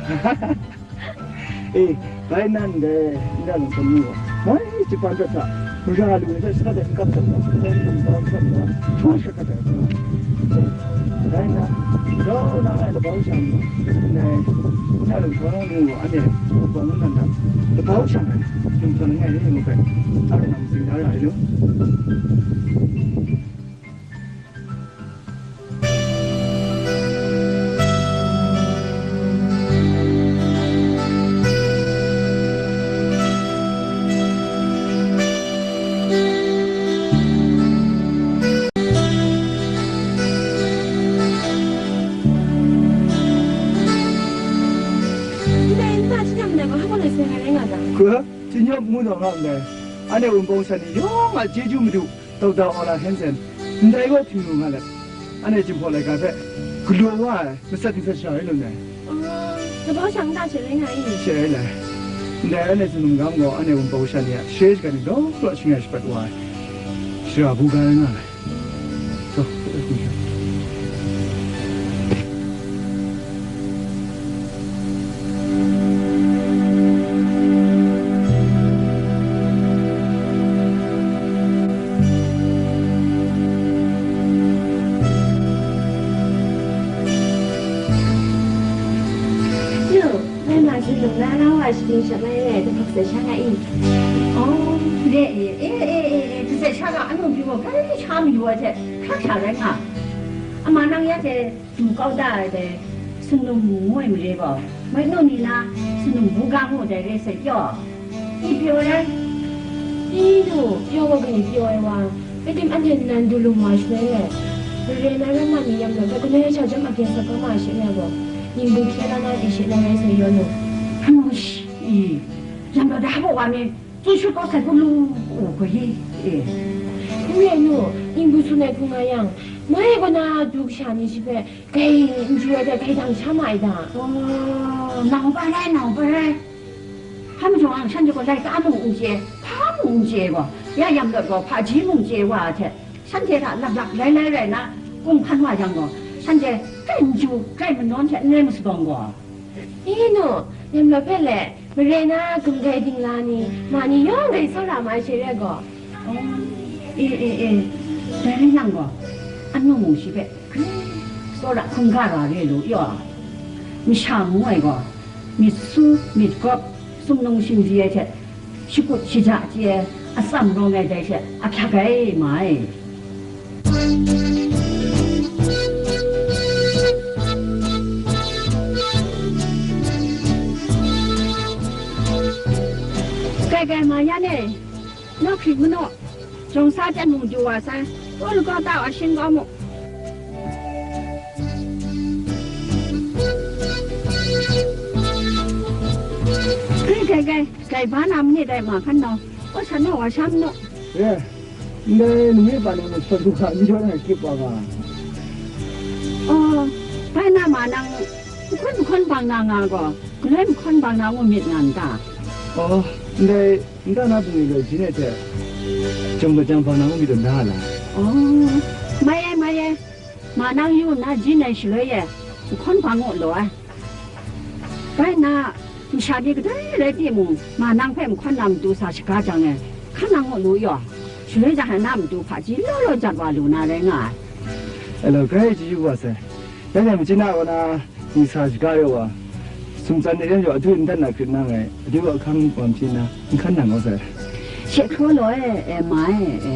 E, bai nna ndai n ra lam hkrum ni gaw, mai chyapan prat hta, mara lu ai hta, shaka hta n kap hta, shaka hta n kap hta, hpa shaka hta. Rai nna, grau na ai labau shang, ndai, nna lung hkawng ni gaw, anhte, bawng nnan hta, labau shang ai, lung hkawng langai ni mung hpe, a rau na matsing da ra ai lu. Ndai nta htingnyawm ndai gaw, hpa gaw lai sai nga rai nga ta? Hkru, htingnyawm ngu taw nga ndai. Anhte Wunpawng sha ni yawng a chyeju madu, Dokta Ola Hansen, ndai gaw htingnu nga let, anhte Jinghpaw laika hpe galaw wa ai, matsat ntsa sha rai lu ndai. Oh, labau shang nta she rai nga i? She rai lai. Ndai anhte tsun mungga gaw anhte Wunpawng sha ni a share shagan ni law law shing ya shapat wa ai, shara bu ga rai nga ai. So, E, daphak sai sha nga i. Oh, re e, e, e, e, e, daphak sai sha nga, anung pyi gaw, grai sha mayu ai hte, hkra hkra rai nga. Ama nang ya hte du kau da ai dai, sumnung ngu ai mare gaw, mai nu ni na, sumnung buga ngu dai re sai pyaw. I pyaw rai. I nu, pyaw gaw, kaning pyaw ai wa, rai tim anhte nan du lu ma shaloi e, mare na ram na ni yam na, hpe galoi sha chyam a gen sat kau ma ai she nga gaw, ning du hkye la na di she na rai sai yaw nu. Hmush, i, yam na da hpa wa mi, Tsun shut kau sai hku lu u gaw ye, e. N re nu, ning bu tsun ai hku nga yang, ngai gaw na du kasha ni shi hpe grai n chyu ai hte gaidang sha ma ai da. Oh, nau hpa rai, nau hpa rai. Hpa majaw ang shanhte gaw laika mung n chye, hpa mung n chye gaw, ya yam lawt gaw hpaji mung chye wa ai hte, shanhte hta laklak lai lai rai na, kung hkan wa yang gaw, shanhte grai n chyu, grai manawn hte n rai masabawng gaw. I nu, nem lawt hpe le, mare na gumgai dingla ni, ma ni yawng grai tsawra ma ai she re gaw. Oh, e, e, e, dai rai yang gaw, anung mung shi hpe grai tsawra hkungga ra re lu yaw. Masha ngu ai gaw, myit su, myit gawp, sumnung shingri ai hte, shakut shaja chye ai, atsam rawng ai dai hte, ahkyak ai ma ai. Kai kai ma yan e, naw hkrit manaw, jawng sa pyan mung du wa sai, taw lagaw ta wa shin kau mu. Kai kai kai, kai ba na mani dai ma hkan naw, kaw shan naw wa sha manaw. Re, ndai numi pa ni mung shawt lu hkra n jaw na kyip wa ga. Oh, bai na ma nang, mahkawn mahkawn bang na nga gaw, galoi mahkawn bang na ngu myit nga n ta? Oh, ndai nta na bungli gaw jin ai hte, jawng mat jang bang na ngu myit taw na a la? Oh, mai ai, mai ai. Ma nang yu nna jin ai shaloi e, mahkawn bang ngu law ai. Bai nna, masha ni kadai rai timung, ma nang hpe mahkawn na matu sa shaga jang e, hkan nang ngu lu yaw, shaloi jang e na matu hpaji law law jat wa lu na rai nga ai. E law, grai chyeju wa sai. Dai hte machyina kaw na, ni sa shaga yaw wa, sumtsan de yan yaw adu ndat na hkrit nang ai, adu a hkang wa machyi nna, n hkan nang kau sai. She hkraw law e, e, ma e, e,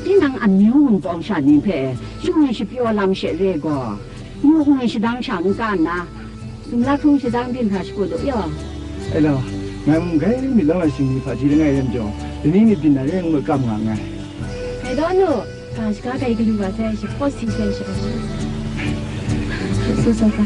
tinang amyu wunpawng sha ni hpe, shung ai shapyaw lam she re gaw, Yu hkung shadang sha n ka nna, sumlak hkung shadang byin hkra shakut u yaw. E law, ngai mung grai myit lawm ai shingni hpaji langai re majaw, lani myit byin na re ngu ai kam nga nngai. Ngai daw nu, ga shaga kai galu ga sai, shi hpawt si sai, shi hpawt si sai. Su sa sa.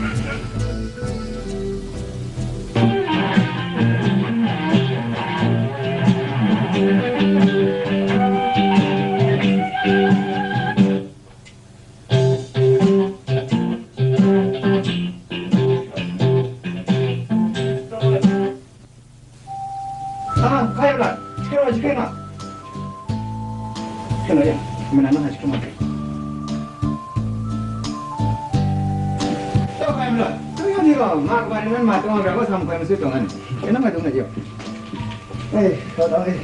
Ah, kaya pula. Kaya pula, kaya pula. Kaya pula, ya. Mana na haji kuma. Tau kaya pula. Tau ya ni ko, ma ko ni ma tau ga ko sam kaya musu tau kan. Kena ma tau na yo. Eh, tau tau eh.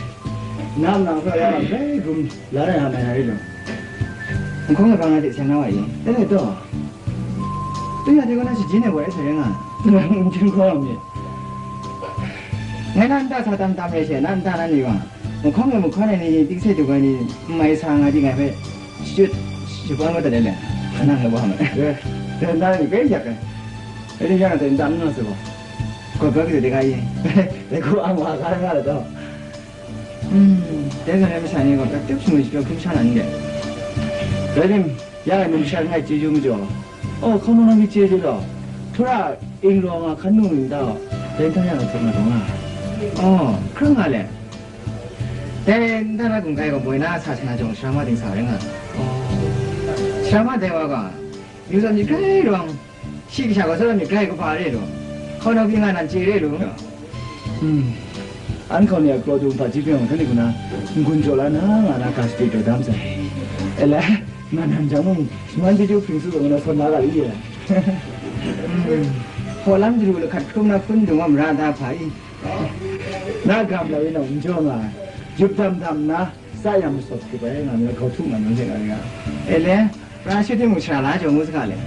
Nam nam ko ya ma. Eh, gum. La na ya ma na ri lo. Kong na bang na de siang na wa yi. Eh, to. Tun ya de ko na shi jin ne wa sa yang a. Jin ko mi. Ngai na nta sa tam tam re she, na nta na ni wa. Mu khong mu khon ni ti se du ga ni mai sa nga di ngai pe. Shut. Shi ba ma ta le le. Na he wa ma. Ye. De na ni ke ya ke. Ai ya de nta na se ba. Ko ba ke de ga yi. De ko ang wa ga ga da. Hmm, dai hkra masha ni gaw, pyak tyep shangun shapyaw hkrum sha na n de. Rai tim, ya ai numsha langai chyeju majaw, oh, hkawng nang mi chye chye law, htura ing raw nga hkan nu myit n ta, dai nhtang ya na hkrum na taw nga. Oh, hkrum nga le. Dai nhtang na gun kai gaw, moi na sa shana jawng sharama ting sa rai nga. Oh, sharama dai wa gaw, Yu zawn myit grai rawng, shi kasha gaw, zawn myit grai kaba re lu, hkaw nau pyi nga nan chye re lu. Hmm. An hkaw ni a kraw du hpaji hpyawng hkan ni kuna, n-gun jaw la na nga na ga shapri daw dam sai. E le, nga nan jang mung, shaman chyeju hpring su gaw nga na sawn la ga li ye. Hmm. Hpaw lam jaru lahkat hkrum na hpun dung wa mara da hpa i? Na gam lai nau n jaw nga ai, yup dam dam nna, Sa yang masawt hkrup ai nga mi, hkau htuk nga mi, hte nga mi nga. E le, pra shi timung shara la jaw ngu sa ga le.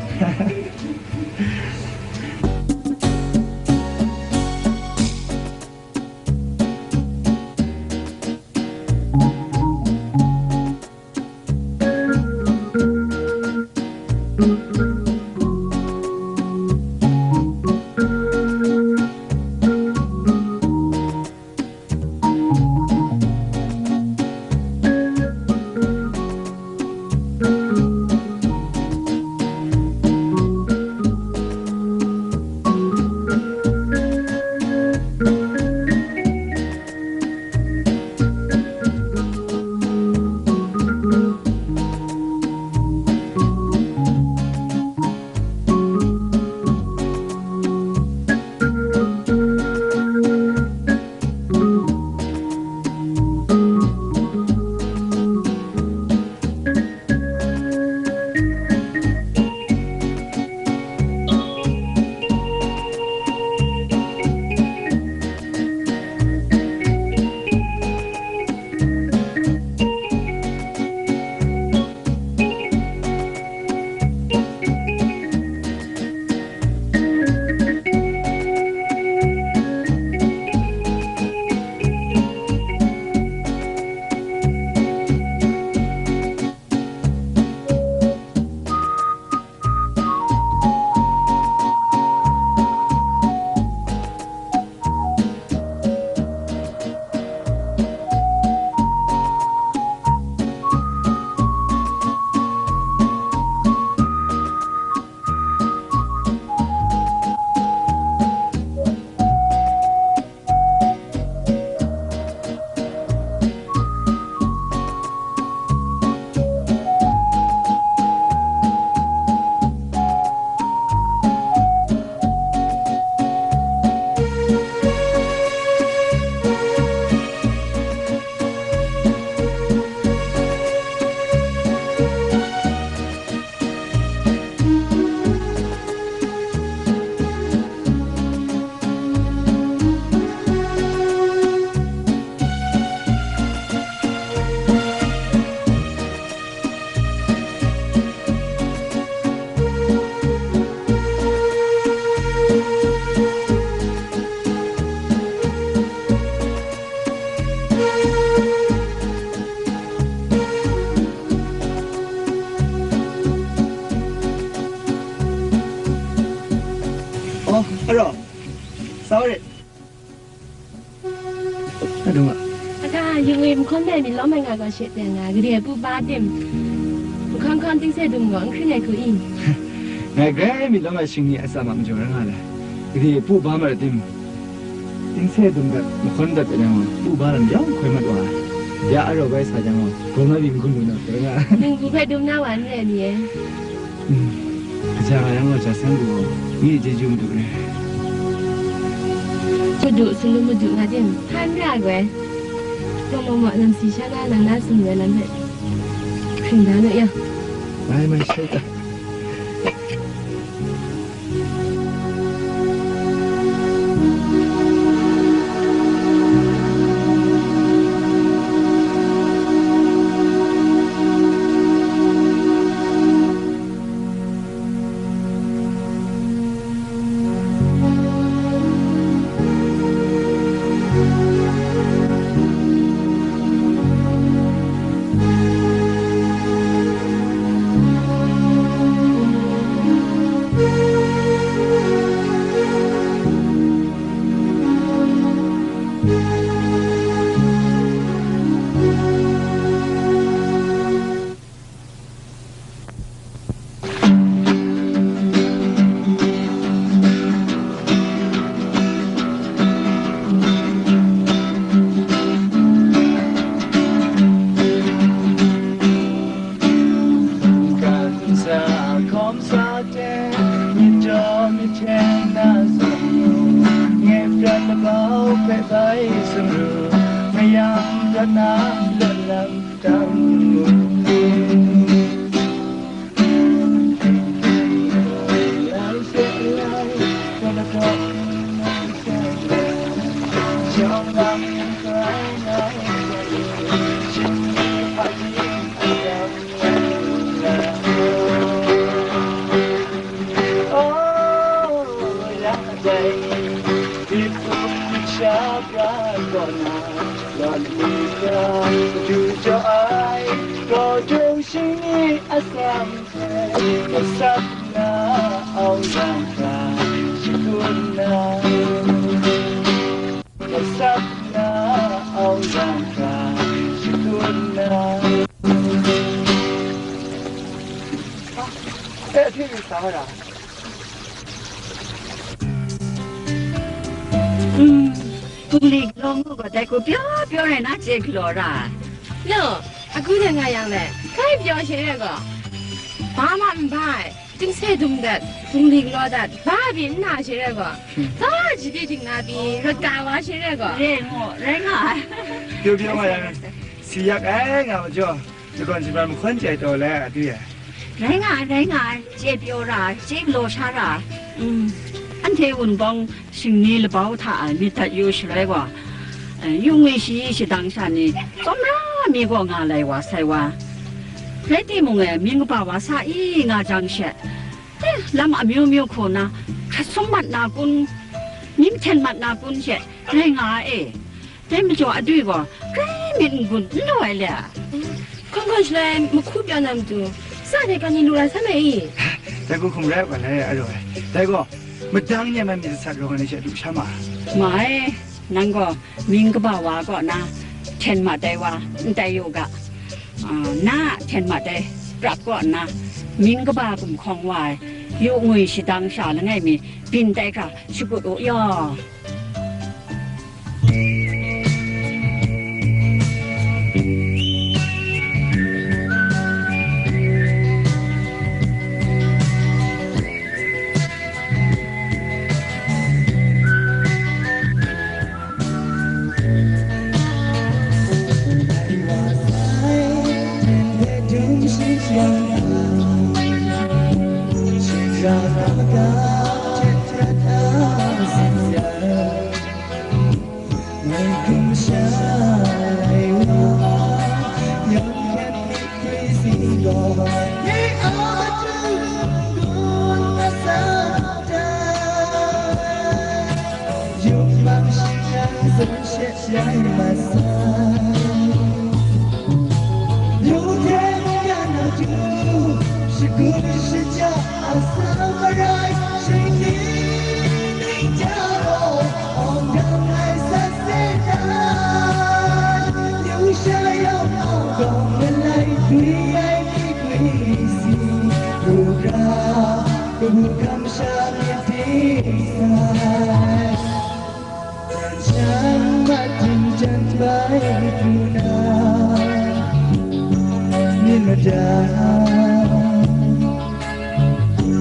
Dung a. Aga, yung e mahkawn dai myit lawm ai nga gaw she teng nga, gade ai pu ba tim? Mahkawn hkawn tingse dum gaw n hkring ai hku i? Ngai grai myit lawm ai shingni atsam a majaw rai nga ai. Gade ai pu ba marai tim? Tingse dum dat, mahkawn dat ai yang gaw, pu ba lam yawng hkoi mat wa ai. Ya a rau bai sa jang gaw, gaw na byin hkun lu na hkoi nga. Ningbu hpe dum na wa n re ni e? Hmm. Kaja nga yang gaw, ja san du gaw, nye chyeju madu re. Madu, sumlum madu nga tim, hpan ra ai goi. Gaw maw maw, nang si sha na, nang na sumlum ai lam hpe hkring da nu ya. Mai, mai, shai ta. Mungkan sa hkawm sa de, myit daw myit hten na zawn, nge prat labau hpe bai sumru, mayam prat na lawt lam dang mu. Hpung li galaw ngu gaw, dai hku pyaw pyaw rai na, chye galaw ra. No, agu de nga yang le, kai pyaw she re gaw, ba ma n bai, tingse dum dat, hpung li galaw dat, ba byin n na she re gaw, ta jidi ding na pyi, rawt ka wa she re gaw. Re ngu, rai nga ai. Pyaw pyaw nga yang, si yak ai nga majaw, shakawn shaban mahkawn chye ai taw lai a, du ya? Rai nga ai, rai nga ai, chye pyaw ra ai, chye galaw sha ra ai. Mm. Anhte Wunpawng shingni labau hta e myit dat yu shaloi gaw, eh, yu ngwi shayi shadang sha ni tsawmra mi gaw nga lai wa sai wa. Rai timung, eh, mying kaba wa sa i nga jang she, eh, lam amyu myu hku na, hkrat sum mat na kun, mying hten mat na kun she, rai nga ai e. Dai majaw adwi gaw, grai myit n-gun n lu ai le. Hkawng hkawng shaloi mahku pyaw na matu, sa de ga ni lu ra sai mai i? Dai gaw hkum rai wa lai, a rau ai. Dai gaw, madang n yam ai myit sat rawng ai ni she du sha ma ai. Ma e, nang gaw mying kaba wa kaw na, hten mat ai wa, n tai yu ga. Ah, na a hten mat ai, prap kaw nna, mying kaba gumhkawng wa ai, yu ngwi shadang sha langai mi, byin tai hkra shakut u yaw.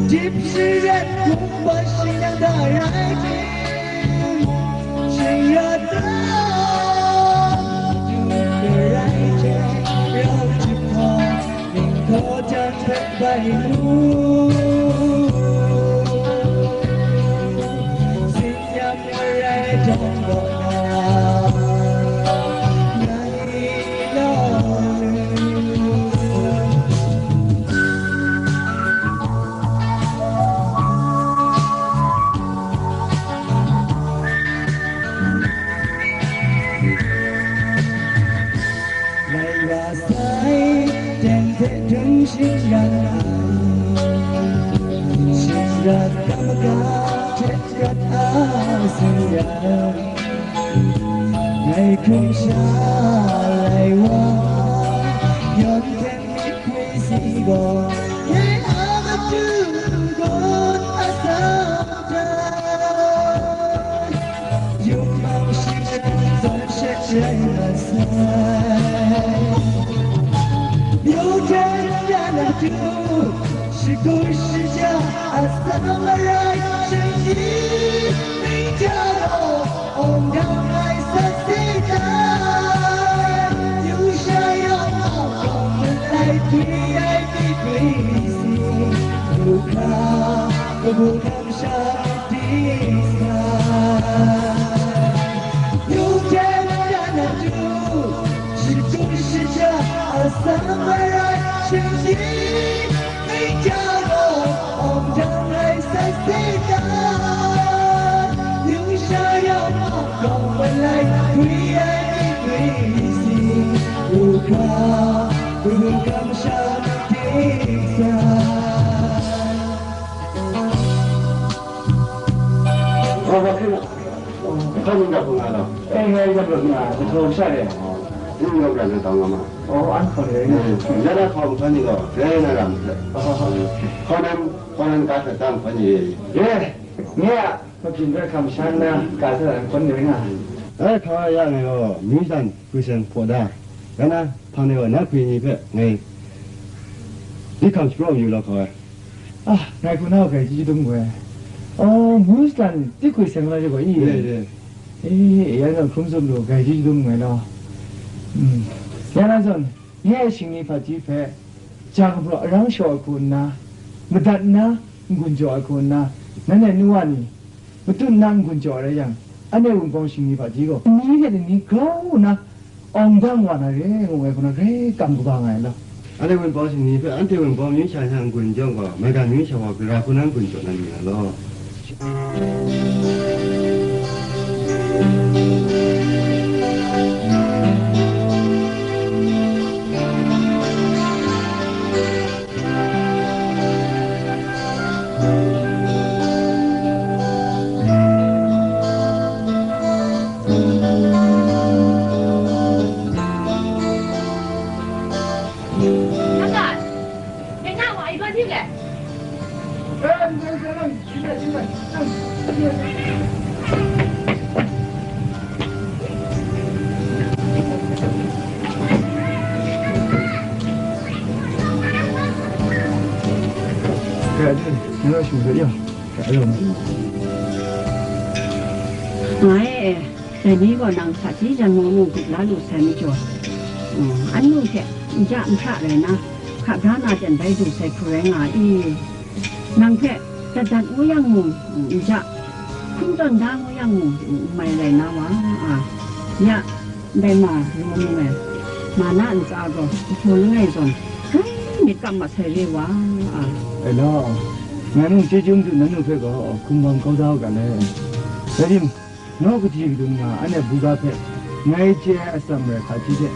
Dip sharet hkungga shing yang da rai tim, shing ya da, du da rai hte, rau jahpawt, ning htaw jang hpe bai mu. Tsin yam marai dawng gaw na, ngai law. Lai wa sai, teng hte dun shing yang ai, shing rat kam ga hte rat a sing yang, ngai hkrum sha lai wa, yawn hten myit hpri si gaw, ngai a matu gawn a sam hta, yum mang shing zawn she rai nga sai. Myu hte ya na du, shagu shaja a sam marai, shinggyim ning ja gaw, awng dang ai sat se tai. Yu sha yawng a gaw malai dwi ai myit dwi si, yu hkra, kabu hkra masha myit dwi sa. Yu hte ya na du, shagu shaja a sam marai, shinggyim ning ja gaw, awng dang ai sat se tai. Yu sha yawng a gaw malai dwi ai myit dwi si, yu hkra, yu hkra masha myit dwi sa. Hpa ning dap nga law? E, ngai dap nga, kahtau sha de. Ning yawng pran na taw nga ma? O, an hkaw ni rai na. Ya na hkaw hpa ni gaw, rai na ram hte. Hkaw nan, hkaw nan ka hta tang hpa ni rai. Ye, nge a, mabyin hpe hkam shan na, ka hta tang hpa ni rai na. Ai hpa ya ngai gaw, myu dan hpwi seng hpaw da. Ya na, hpang de gaw, na hpwi ni hpe ngai di hkam shapraw yu law hkaw ai. Ah, ngai hku na grai chyeju dum we. Oh, Muslim ti hkwi seng la je gaw i. Re, re. Eh, ya na hkrum zup lu, grai chyeju dum we law. Mm. Ya na zawn, nye a shingni hpaji hpe, jang hpraw arang shaw ai hku nna, madat nna, n-gun jaw ai hku nna, nanhte nu wa ni, matut nna n-gun jaw ai rai yang, anhte Wunpawng shingni hpaji gaw, ni hte ni grau nna, awng dang wa na re, ngu ai hku na, grai kam kaba nga ai law. Anhte Wunpawng shingni hpe, anhte Wunpawng myu sha hta n-gun jaw gaw, maigan myu sha wa gara hku na n-gun jaw na ni na law. Ngai e, dai ni gaw nang hpaji jan mung mung gup la lu sai majaw, mm, anu hte n ja n hpra rai na, hka bra na ten bai du sai hku rai nga i? Nang hpe dat dat ngu yang mung, n ja, hkum tawn da ngu yang mung, n mai rai na wa, a, ya, ndai ma, ru mu ai, ma na ntsa gaw, nhpaw langai zawn, grai myit kam masai re wa, a. E law, ngai mung chyeju madu nannu hpe gaw hkum bam kau da u ga le. Rai tim, Nawku kaji kadun nga, anhte buga hpe ngai chye ai atsam rai hka hti hte,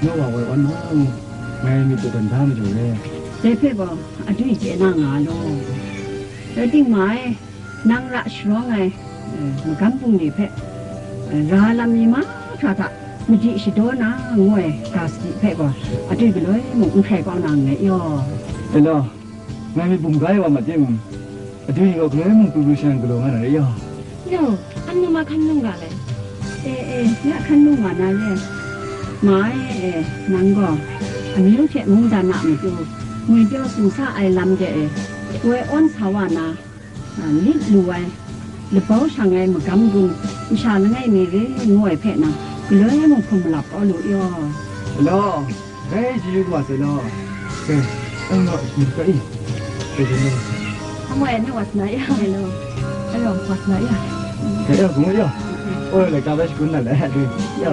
naw wa woi awn na ngu, ngai myit dawdan da majaw re. Dai hpe gaw, adwi chye na nga law. Rai timung, nang ra sharawng ai, eh, magam bungli hpe, eh, ra lam mi mahkra hta madi shadaw na ngu ai ga sadi hpe gaw, adwi galoi mung n hkrai kau na nngai yaw. E law, ngai myit bum ga ai wa ma tim, adwi gaw galoi mung pru pru shan galaw nga na re yaw. Yo, an nu ma hkan nung ga le? E, e, ya hkan nung nga na re. Ma e, e, nang gaw, Amyu hte mungdan a matu, ngwipyaw sumsa ai lam de e, woi awn sa wa na, a, lit lu ai, labau shang ai magam gun, masha langai mi re ngu ai hpe na, galoi mung hkum malap kau lu yaw. Hello, hei, chyeju kaba sai law. Hei, ang gaw, shani kra i? Hei, hei, hei. Amoi, anhte wa sa na ya? Hello. Ayo, wa sa na ya? Hei, ya, gung ya. Oi, lai, ka bai shagun na lai, hei, ya.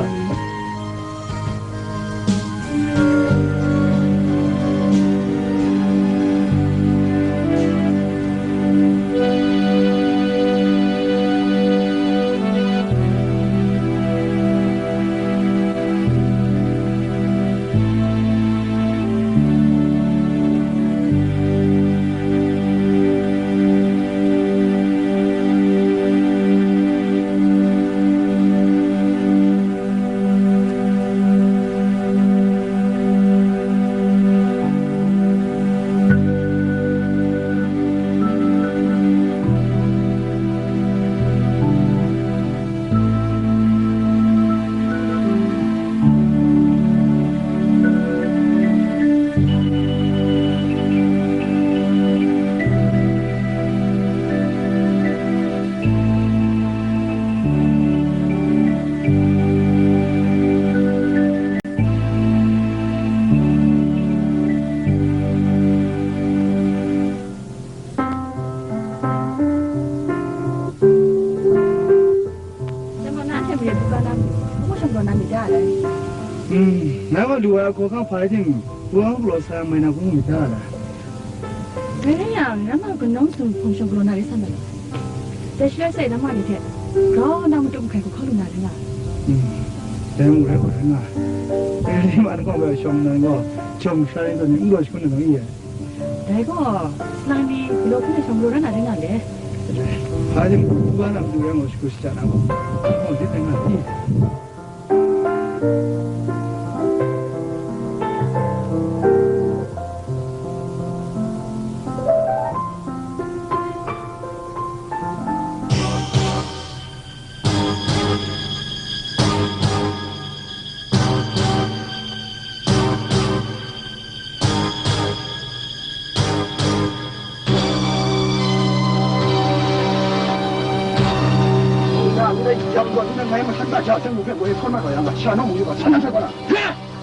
Nang gaw na hte mare buga na, hpung shawng galaw na myit da ai. Hmm, nang gaw lu ai ahkaw hkang hpa rai tim, hpung galaw sa ai mai na hpung myit da ai. Dai rai yang, nang gaw kanau sung hpung shawng galaw na rai sa ndai. Dai shaloi sai lam ma ni hte, grau nna matup mahkai hku hkaw lu na rai nga ai. Hmm, dai mung rai gaw rai nga ai. Dai rai ma nang gaw shawng nna gaw, jawm sha rai tawn ni, n galaw shangun na gaw i ai. Dai gaw, salang ni galaw hpung shawng galaw rai na rai nga le. Hpa dim, hpa na matu rai gaw, shagu shaja na gaw, gaw dit rai nga i.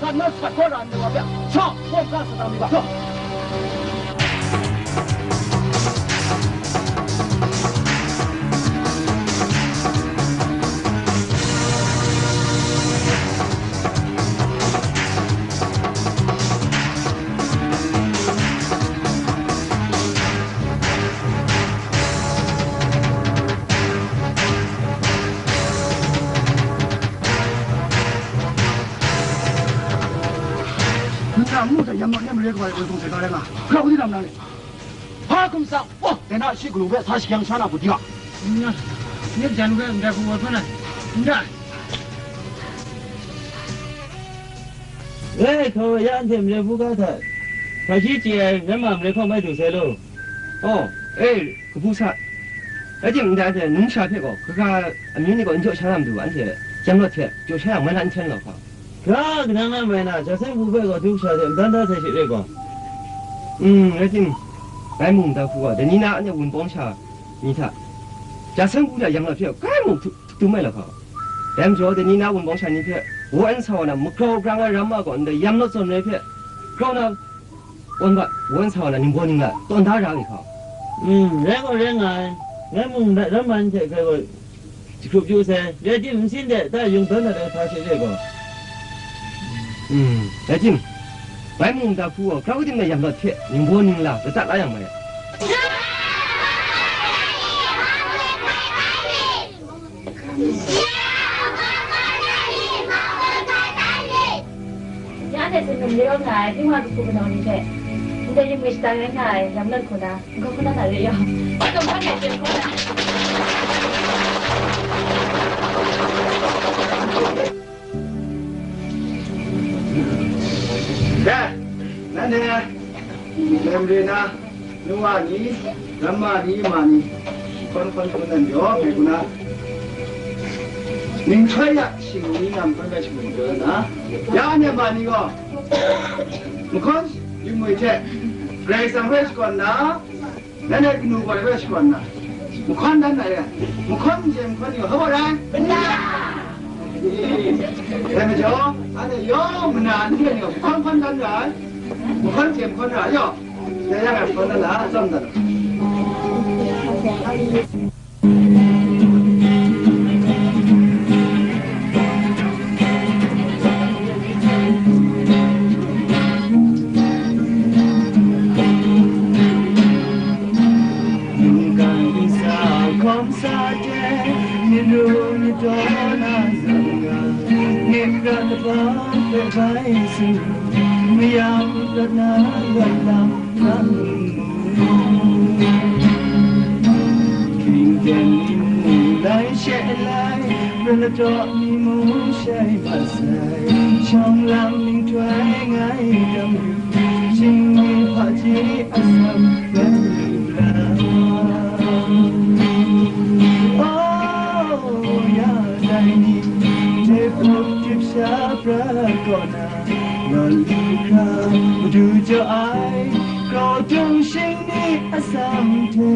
Sa na sat gaw ra ndai wa hpe, sa, hkawm ga sa na mi ga, sa. Nta mu sa yam mak nem re kaba e, oi kung se ka rai nga. Hkra hku di dam na le. Hpa hkum tsang, oh, dai na shi galu hpe sa shakyang sha na hku di ga. N-, n-, jan hpe ndai hku woi hpa na, n-, ndai. E, hkawa ya anhte mare buga hta, hpa shi chye ai ram ma mare hkawm mai du sai law. Oh, e, kabu sa. Rai timung, ndai anhte numsha hpe gaw, kaga amyu ni gaw n jaw sha na matu, anhte Yamlawt hte jaw sha yang, mai na n hten law hpa. Ga kanang a mai na, Jasen hku hpe gaw du sha hte madan da sai she re gaw. Mm, rai tim, bai mung da hku gaw, dai ni na anhte wunpawng sha ni hta, Jasen hku hta Yamlawt hpe kai mung htuk, htuk tum ai lahkau. Dai majaw, dai ni na wunpawng sha ni hpe, wu an sa wa na, magrau grang ai ram ma gaw, ndai Yamlawt zawn rai hpe, grau na, Wan ga, wan sa wa na ningbaw ningla tawn da ra ai hka. Mm, rai gaw rai nga ai. Ngai mung ram man hte hkrai gaw jahkrup yu sai. Rai tim, nsin de da yung dawn dat ai hpa she re gaw. Mm, rai tim, bai mung da hku gaw, grau tim na Yamlawt hte ningbaw ningla dadat la yang mai. Ya hte tsun num rawng nga ai, Tingwa kahpu kanau ni hte, ndai yin ngwi shada rai nga ai, Yamlawt hku na, n-gaw hku na na re yaw, shadawn hkan hte hpyen hkaw na. Ya, nanhte, Lem re na, nu wa ni, ram ma ni, ma ni, hkawn hkawn hkawn nan yaw, hpe ku na. Ninghtoi ya shingni ngam hpe bai shangun pyaw na, ya anhte ma ni gaw, mahkawn yu ngwi hte, Karai Kasang hpe shakawn na, nanhte kanu gaw hpe shakawn na, mahkawn dan na re, mahkawn n chye mahkawn ni gaw, hpa rai? Dai majaw, anhte yawng mana ni hpe ni gaw, mahkawn hkawn dan ra ai, mahkawn chye mahkawn ra ai, yaw, dai yang e mahkawn dan na, tsawm dan. Mungkan sa hkawm sa hte, myit ru myit daw na zawn ga, myit ra kaba hpe bai tsun, mayam rat na rat lam, Hkying ten mi mung lai she lai, Prat ladaw mi mung shai mat sai, shawng lam ninghtoi ngai dam yu, shingni hpaji atsam rai lu ra. Oh, ya dai ni, jehpawt dip sha prat kaw na, Lawt lu hkra, Madu jaw ai, grau dung shingni atsam hte,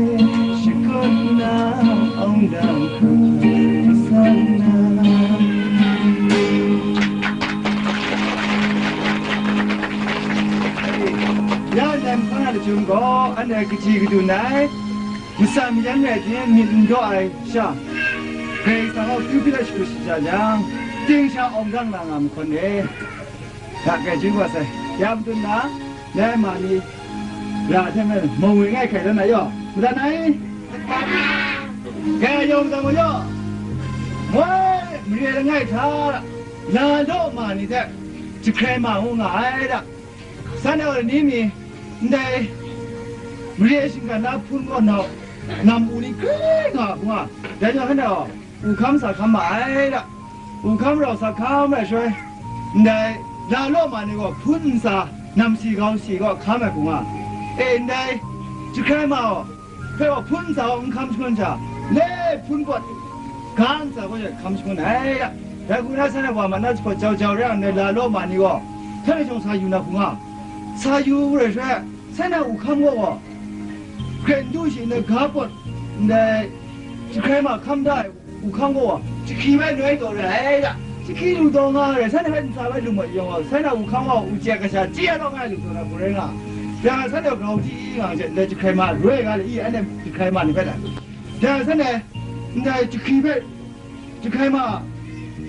shakut na, awng dang hkra, masan na. Ya ndai mahkawn a lachyum gaw, anhte kaji kadun ai, matsan mayan rai timung, myit n daw ai sha, Karai Kasang a akyu hpyi la shakut shaja jang, ting sha awng dang na nga mahkawn e. Ga kai chyum wa sai, ya matut na, ngai ma ni ra hte maren, mawng we ngai hkai dan na yaw, madat na i? Gaya yawng madat mu yaw, moi, mare langai hta, la law ma ni hte, jahkrai ma ngu nga ai da. San e gaw ni mi, ndai mare shinggan na hpun gaw nau, nam u ni grai nga hpung a, dai jang hkan e gaw, u hkam sa hkam ma ai da. U hkam rau sa hkam ai shaloi, ndai la law ma ni gaw hpun ntsa, nam si gau si gaw hkam ai hpung a, e ndai jahkrai ma gaw, hpe gaw hpun ntsa gaw n hkam shangun sha, le hpun pawt ga ntsa gaw she hkam shangun ai da. Dai hku na, san e wa mat na jahpawt jau jau rai yang, ndai la law ma ni gaw, htan e shawng sa yu na hpung a, sa yu rai shaloi, Sai na u hkam gaw gaw, hkren du shi ndai ga pawt ndai jahkrai ma hkam da ai u hkam gaw, jahkyi bai noi taw re ai da, jahkyi lu taw nga re, sai na bai ntsa bai lu mat yawng gaw, sai na u hkam gaw u chye kasha chye taw nga ai lu taw na hku rai nga, ya sai na grau chyi nga hte ndai jahkrai ma roi nga le i, anhte jahkrai ma ni bai lai. Ya sai na ndai jahkyi bai, jahkrai ma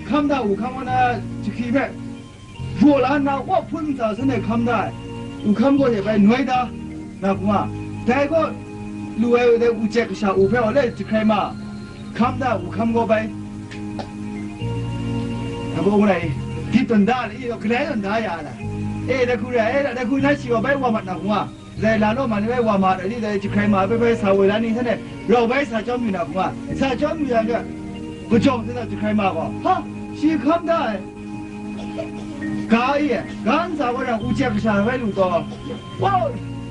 hkam da u hkam gaw na jahkyi bai, Baw la nna, wa hpun ntsa sanit hkam da ai, u hkam gaw hte bai noi da, na hpung a, dai gaw lu ai, dai u chye kasha u hpe gaw le jahkrai ma, hkam da, u hkam gaw bai, na baw ngu na i, dip tawn da le, i gaw galai tawn da ya ai, e, dai hku re ai, e, dai hku na shi gaw bai wa mat na hpung a. Dai la law ma ni bai wa ma ai ni, dai jahkrai ma ai bai bai sa woi la ni, hta ne, rau bai sa chyawm yu na hpung a, sa chyawm yu yang gaw, kajawng hte na jahkrai ma gaw, ha, shi hkam da ai, ga i, ga ntsa gaw yang u chye kasha bai lu taw, wa,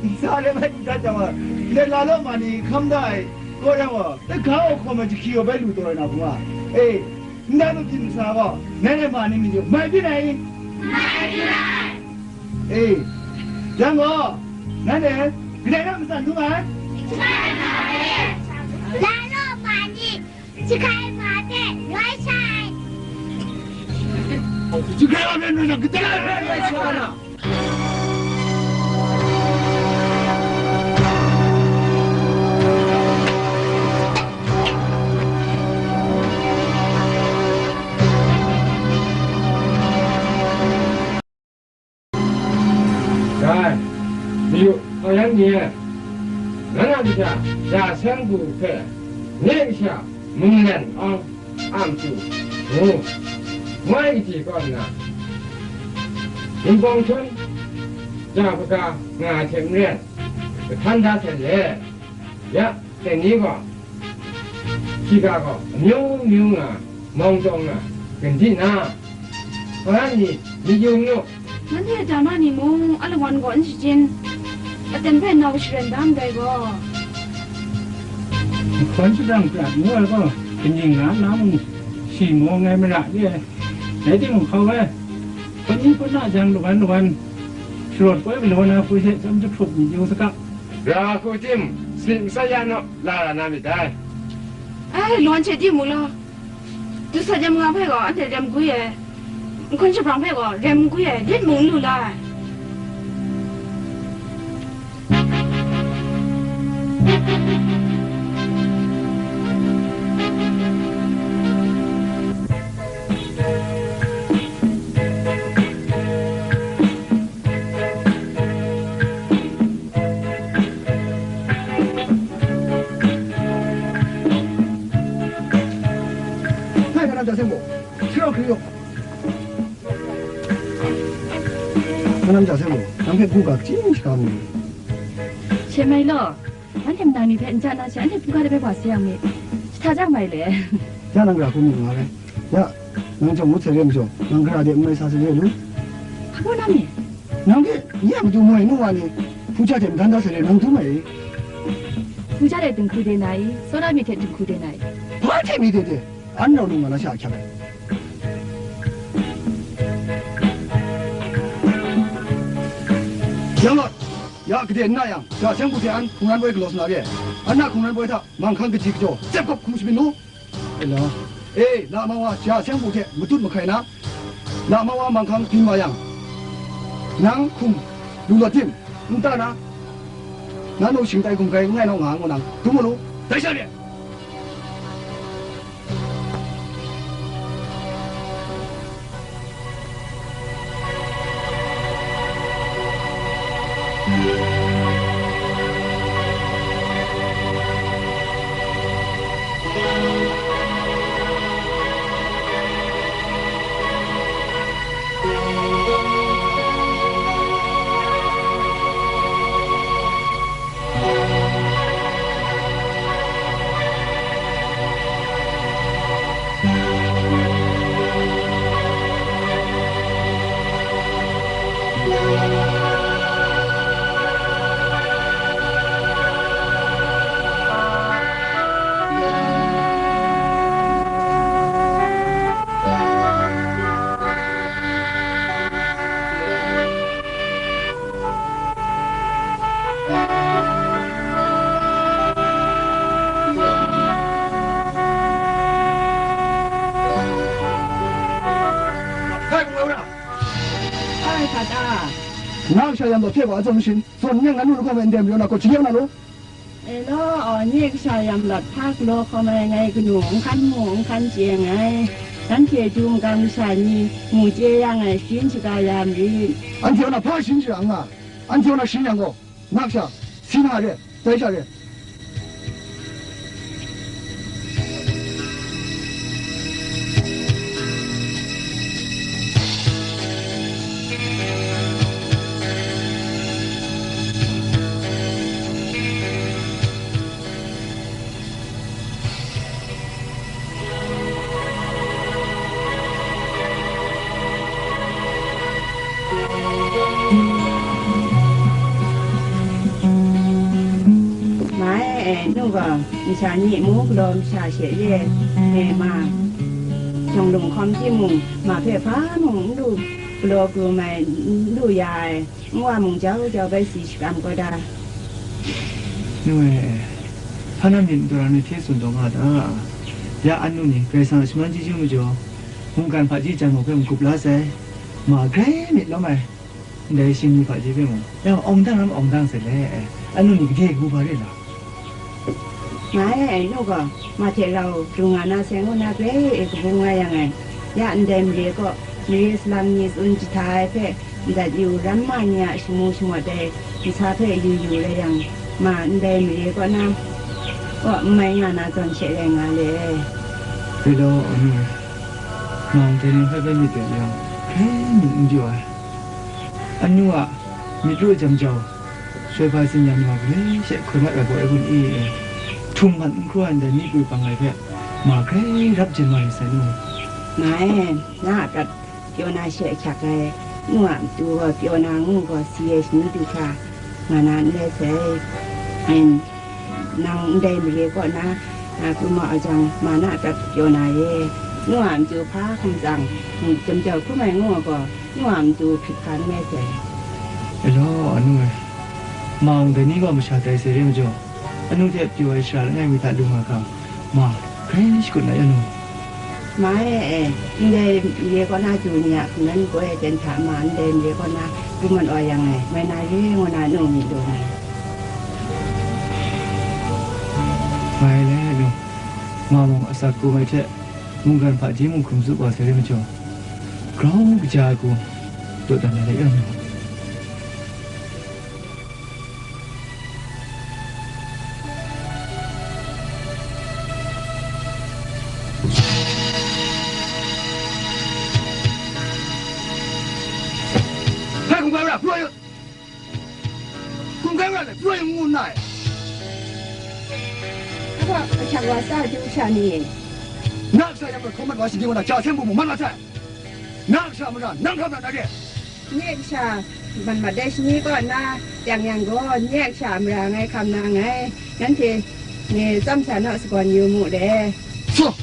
ntsa le bai lu dat jang gaw, dai la law ma ni hkam da ai, gaw yang gaw, dai ga gaw hkawm ai jahkyi gaw bai lu taw ai na hpung a, e, Ndai mabyin masa gaw, nanhte ma ni myu, mai byin ai i? Mai byin ai. E, yang gaw, nanhte kadai na matsan dung ai? Jahkrai ma hte. La law ma ni, jahkrai ma hte, rai sai. Jahkrai ma hte, rai sai, kadai na rai sai na? Rai, mayu, hkawyan ni e, na na kasha, ya seng du hpe, nye kasha, munglen awng, am tu, ngu, mai kaji kaw nna, Wunpawng hkun, ja hpaga nga ai hte maren, kahtan da sai le, ya, dai ni gaw, hkying ga gaw, amyu myu nga, mawng taw nga, gandi na, hpa ni, myit yu n mu. Nanhte a dama ni mung, a lawan gaw n shachyen, aten hpe nau sharen da ndai gaw. Nhkawn shadang prat ngu ai gaw, kaning nga na mung, Mawng ai mara re ai, rai timung hkau ai, hpawt ni hpawt na jang lawan lawan, sharawt koi galaw na hku hte chyam jahprup myit yu saga. Ra hku tim, sanit masat ya naw, la ra na myit dai. Ai, lawan hte timung law, du sa jam nga hpe gaw anhte rem gwi ai, nhkun shabrang hpe gaw rem gwi ai, lit mung n lu la ai. Hai, kanam ja seng gaw, shi rau hkring yaw. Kanam ja seng gaw, nang hpe hku ga kaji shaga mi. She mai law, anhte manang ni hpe n ja na she, anhte hpungga de bai wa sayang mi, shi hta jang mai le. Ya nang ra hku myit nga ai. Ya, nang jawng ngut sai re majaw, nang gara de n mai sa sai re lu. Hpa baw na mi? Nang hte, ya matu moi nu wa ni, hpu ja hte madan da sai re, nang dum ai. Hpu ja hte dinghku de na i, tsawra myit hte dinghku de na i. Hpa hte mi de de, an rau lu nga na sha ahkyak ai. Yang lawt, ya gade n na yang, ja seng bu hte an hkungran poi galaw sa na re. An na hkungran poi hta, manghkang kaji kajaw, tsep kawp hkum shabyin nu. E la. E, la ma wa ja seng bu hte matut mahkai na, la ma wa manghkang byin wa yang, nang hkum lu lawt tim, nta na, na nu shing tai hkum kai n gai naw nga ngu nang, dum mu lu, dai sha re. Ai, hpa ta? Nang sha yam lawt hte wa a zawn mashin, zawn n yang, ngan nu lahkawng e ndai majaw na kaw chye na law? E law, nye kasha yam lawt hpa galaw hkawm ai ngai kanu, n hkan mu, n hkan chye nngai. Nanhte du magam masha ni mu chye yang ai sharin shaga ya marit. Anhte kaw na hpa sharin shaga nga? Anhte kaw na sharin yang gaw, nang sha, si na re, dai sha re. Ma e, e, nu gaw, masha ni mu galaw masha she re, e, ma, shawng lung hkawm timung, ma hpe hpa mung n lu, galaw krum ai, n lu ya ai, n wa mung jau jau bai si shakram gaw da. Nu e, hpa na myit n daw ra ni hte tsun taw nga ta? Ya anu ni Karai Kasang a shaman chyeju majaw, mungkan hpaji jan gaw hpe n-gup la sai, ma grai myit lawm ai. Ndai shingni hpaji hpe mung, ya awng dang ram awng dang sai le, anu ni gade kabu hpa re la? Nga e, ai nu gaw, ma hte rau, ru nga na sai ngu na grai e kabu nga yang e, ya ndai mare kaw, mare salang ni tsun jahta ai hpe, ndat yu, ramma ni a shamu shamawt ai ntsa hpe yu yu rai yang, ma ndai mare kaw na, kaw n mai nga na zawn she rai nga le. Re law, anu, mang dai ni hpe bai myit dai yang, hkrai myit n jaw ai. Anu a myit ru jam jau, soi hpa tsin-yan wa galoi she hkoi mat ai gaw ai gun e, htum hpan n hkru ai ndai mi pru pang ai hpe, ma grai rap jen wa yu sai nu. Nga e, na a prat pyaw na she ahkyak ai, nu a matu gaw pyaw na ngu gaw si ai shani du hkra nga na n rai sai. Nang ndai mare kaw na, a, pru ma a jang, ma na a prat pyaw na e, Nu a matu hpa hkum tsang, mm, jam jau hkrum ai ngu ai gaw, nu a matu hpit hkan mai sai. E law, anu e, ma mung dai ni gaw masha tai sai re majaw, anu hte pyaw ai shara langai mi hta lu nga hkra, ma, grai shakut na ya nu. Ma e, e, ndai mare kaw na du ni a hkungran gaw e ten hta ma, ndai mare kaw na du mat wa yang e, mai na re ngu na nu myit lu ai. Ngai le nu, ma mung asak kum ai hte, mungkan hpaji mung hkum zup wa sai re majaw, grau kaja ai hku dawdan na let ya nu. Hai, hkum kai wa, pru ai, hkum kai wa le, pru ai ngu nna e. Apa, ahkyak wa sa, hpyi sha ni? Na kasha yang gaw hkawm mat wa shinggyim wa na, ja seng bung bung man wa sai. Na kasha mara, nang hkam na na re? Nye kasha, man mat ai shani kaw na, yang yang gaw, nye kasha mara ngai hkam na nngai, nanhte, nye tsawm sa naw sagawn yu mu le. So!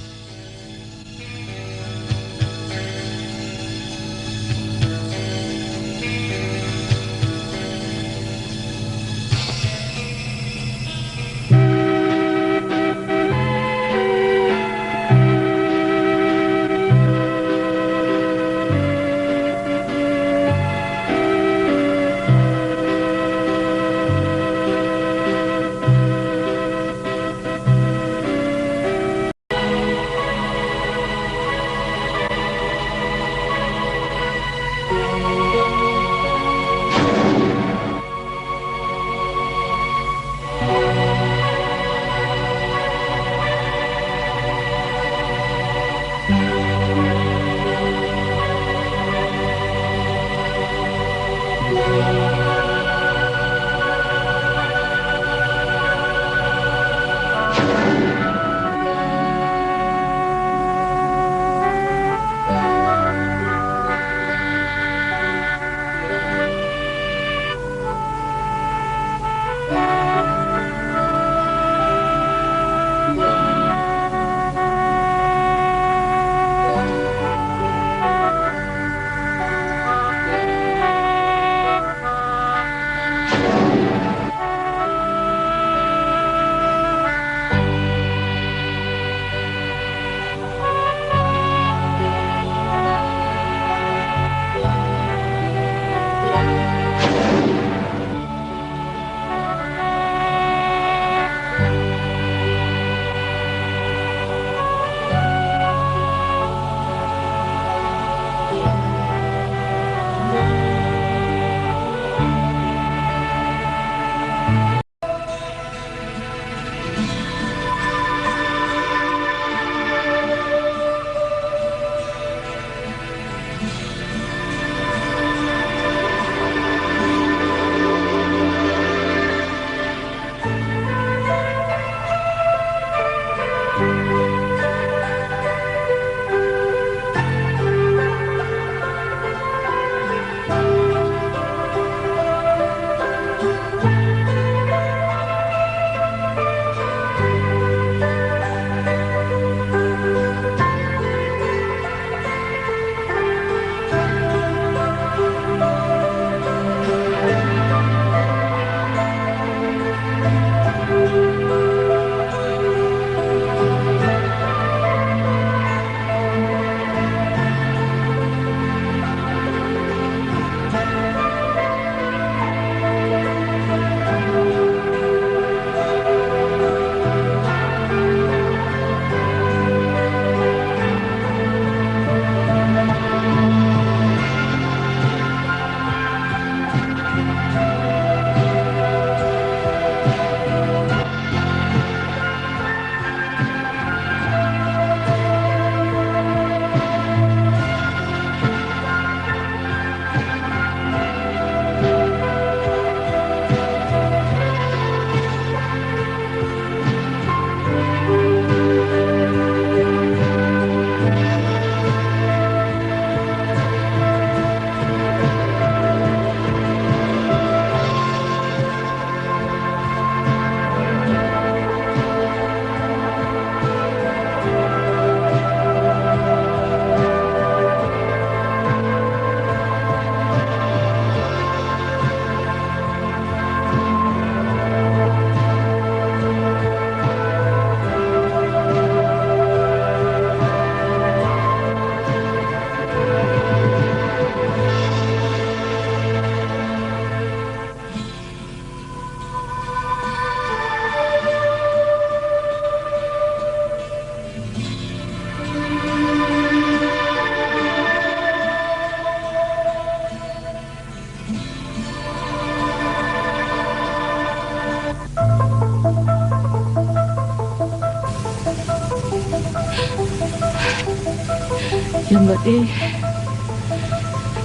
Yamlawt e,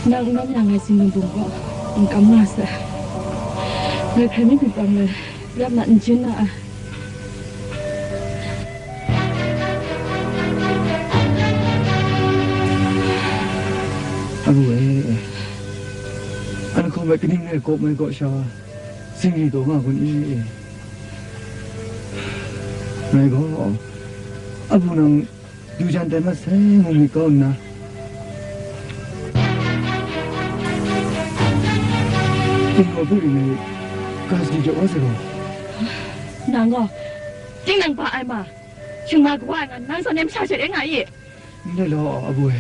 nang n ram yang ngai Zinlung bum gaw n kam nga sa. Ngai hkrai mi myit pang lai, rap na n jin na ai. Abu e, an hkawm ai kaning rai kawp mai kaw sha, zingri taw nga kun i? Ngai gaw, abu nang du jan tai mat sai ngu myit kau nna, Tinggaw hpe ring ai, ga sadi jaw wa sai gaw. Nang gaw, tinang ba ai ma, shingma kawa ai nga, nang zawn e masha she rai nga i? Ndai law, abu e,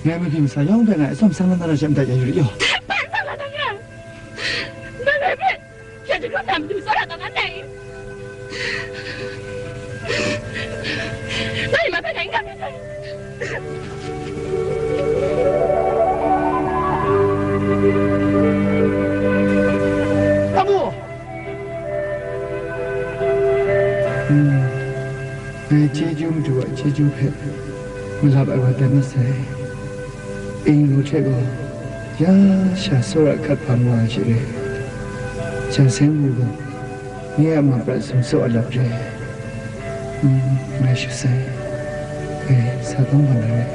ngai mabyi masa yawng hpe ngai atsawm sang na ra she madat ya yu rit yaw. Ban sang na dang yang, nang ngai hpe ya jahkrum na matu tsawra kau na ndai. Ngai ma hpe ngai n gam ya dai. Abu! Hmm. Ngai chyeju madu a chyeju hpe malap ai wa tai masai. Ingnu hte gaw ya sha tsawra hkat hpang wa ai she re. Jan Seng Wu gaw nye a ma prat sumsaw a lap re. Mm, ngai shu sai. Ngai sa kawng bang ai re.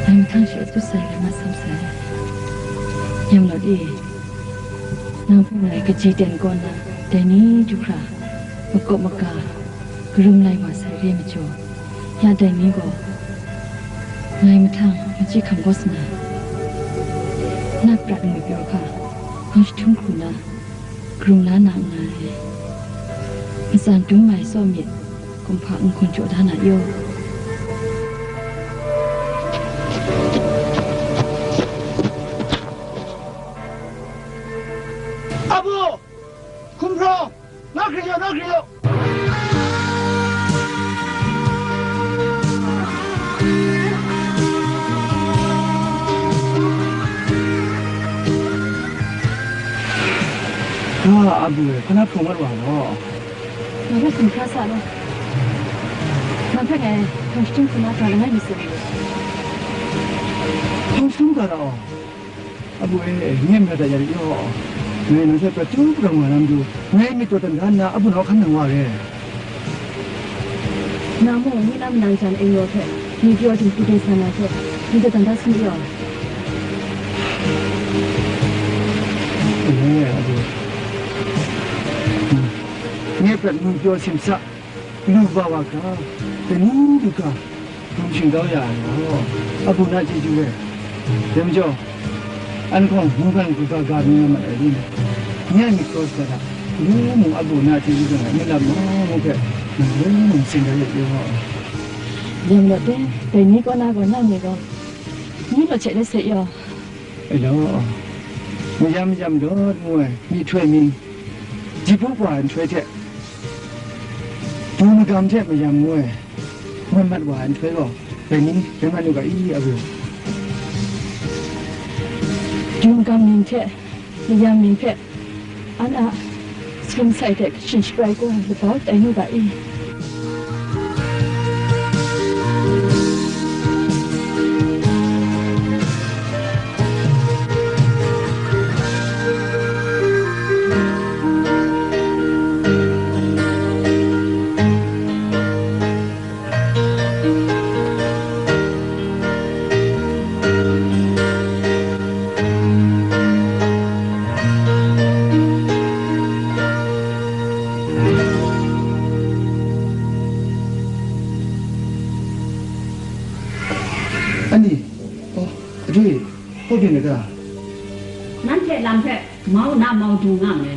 Nang mahtang she a tut sai, nang a sam sai. Yamlawt e, nang hpe ngai kaji ten kaw nna, dai ni du hkra, makawp maka, karum lai wa sai re majaw, ya dai ni gaw, ngai mahtang machyi hkam gaw sa na, na prat ngwi pyaw hka, hpang jahtum hku na, Grung la na nngai. Matsan dum mai tsaw myit, kumhpa n-gun jaw da na yaw. Abu! Hkumhpraw! Na hkri yaw, na hkri yaw! Ga, abu e, hpa na hprawng mat wa law. Nang hpe hkum hkra sa law. Nang hpe ngai hpang jahtum hku na ga langai mi sa ri law. Hpang jahtum ga ra aw. Abu e, nye n rai dat ya rit yaw. Ngai nang hpe prat tu hprawng wa na matu, ngai myit taw dan da nna, abu naw hkan nang wa re. Nang mung, myi na manang jan Eng Yaw hpe, ngwi pyaw dinghku dingsa na hte, myit taw dan da sumit yaw. Ngai, abu, ngai prat ngwi pyaw simsa, lu ba wa ga, dai ni lu ga, hkum shing kau ya ai gaw, abu na chyeju rai. Dai majaw, an hkawng mungkan hku ga ga mi nga mat ai ni? Nye a myit kaw sa hta, ngu mu abu na chyeju rai, myit lam na ngu hpe, nang ngu mu tsin da yu gaw. Yang lawt de, dai ni kaw na gaw nang ni gaw, ni lawt hte let se yaw. Ai law, mayam mayam lawt ngu ai myihtoi mi, ji pup wa ai nhtoi hte, du magam hte mayam ngu ai, mat mat wa ai nhtoi gaw, dai ni rai mat lu ga i, abu? Du magam mying hte mayam mying hpe, an a sumsai hte kashin shabrai kau ai labau tai nu ga i? Ani, oh, adwi, hpaw byin laga? Nanhte lam hpe Mau na mau dung nga me.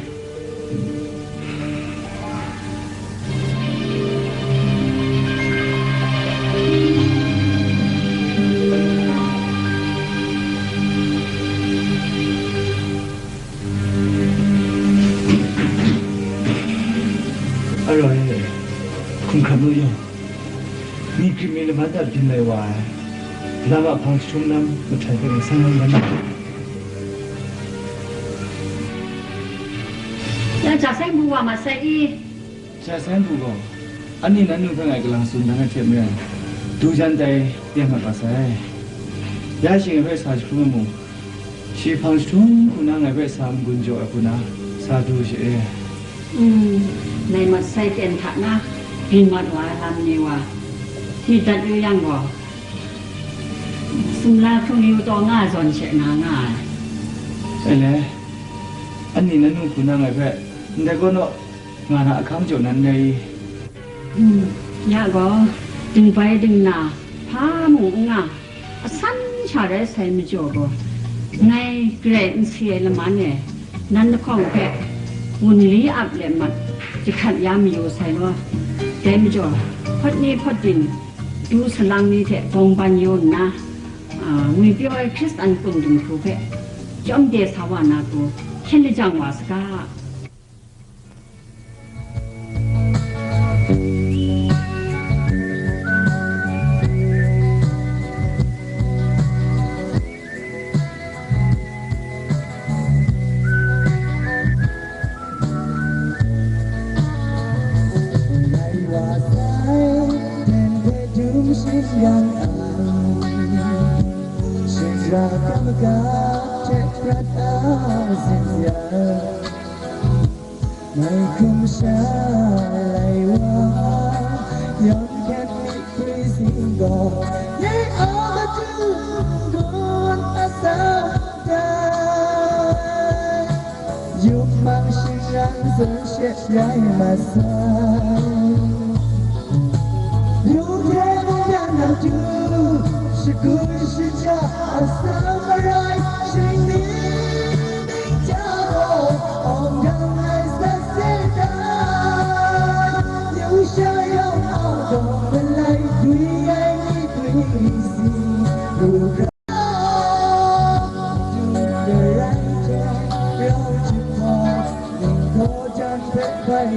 Aroi, hkum hkrat nu yang, mi krim mi laman da byin lai wa ai, lam a hpang jahtum lam mahtai hpe san lam dan na. Ya, ja sai bu wa ma sai i. Ja sai bu gaw, ani nan nu hpe ngai kalang tsun dan ai hte maren, du jan tai, yen mat wa sai. Ya shi ngai hpe sa jahkrum ai mung, shi hpang jahtum hku na ngai hpe sa n-gun jaw ai hku na, sa du she e. Mm, nai mat sai ten hta na, byin mat wa ai lam ni wa, hti dat yu yang gaw, sumla hkrung yu taw nga ai zawn she na nga ai. Ele, ani nan nu hku na ngai hpe, ndai kaw naw, nga na ahkang jaw nan rai. Mm, ya gaw, dingbai dingna, hpa mung n nga, asan sha rai sai majaw gaw, ngai garai n si ai laman e, nan lahkawng hpe wunli ap let mat, jahkrat ya mayu sai law. Dai majaw, hpawt ni hpawt din, du salang ni hte bawng ban yu nna, a, ngwipyaw ai Hkristan kungdin hku hpe chyawm de sa wa na hku, hkyen lajang wa saga. Rai wa sai, ten hpe dum shin yang ai, shing ra kam ga hte prat a zin ya. Ngai hkrum sha lai wa, yawng hkyen mi hpri sing gaw, nye a matu gun a sa dai. Yupmang shingran zawn she rai masai. Yu hte mung yan a du, shakun shaja a sa marai, shing ni ning ja gaw, awng dang ai sa se dai. Yu sha yawng a gaw, malai dwi ai ni dwi si, ru gra du da rai jang, rau jahpawt, ning gaw jan hpe bai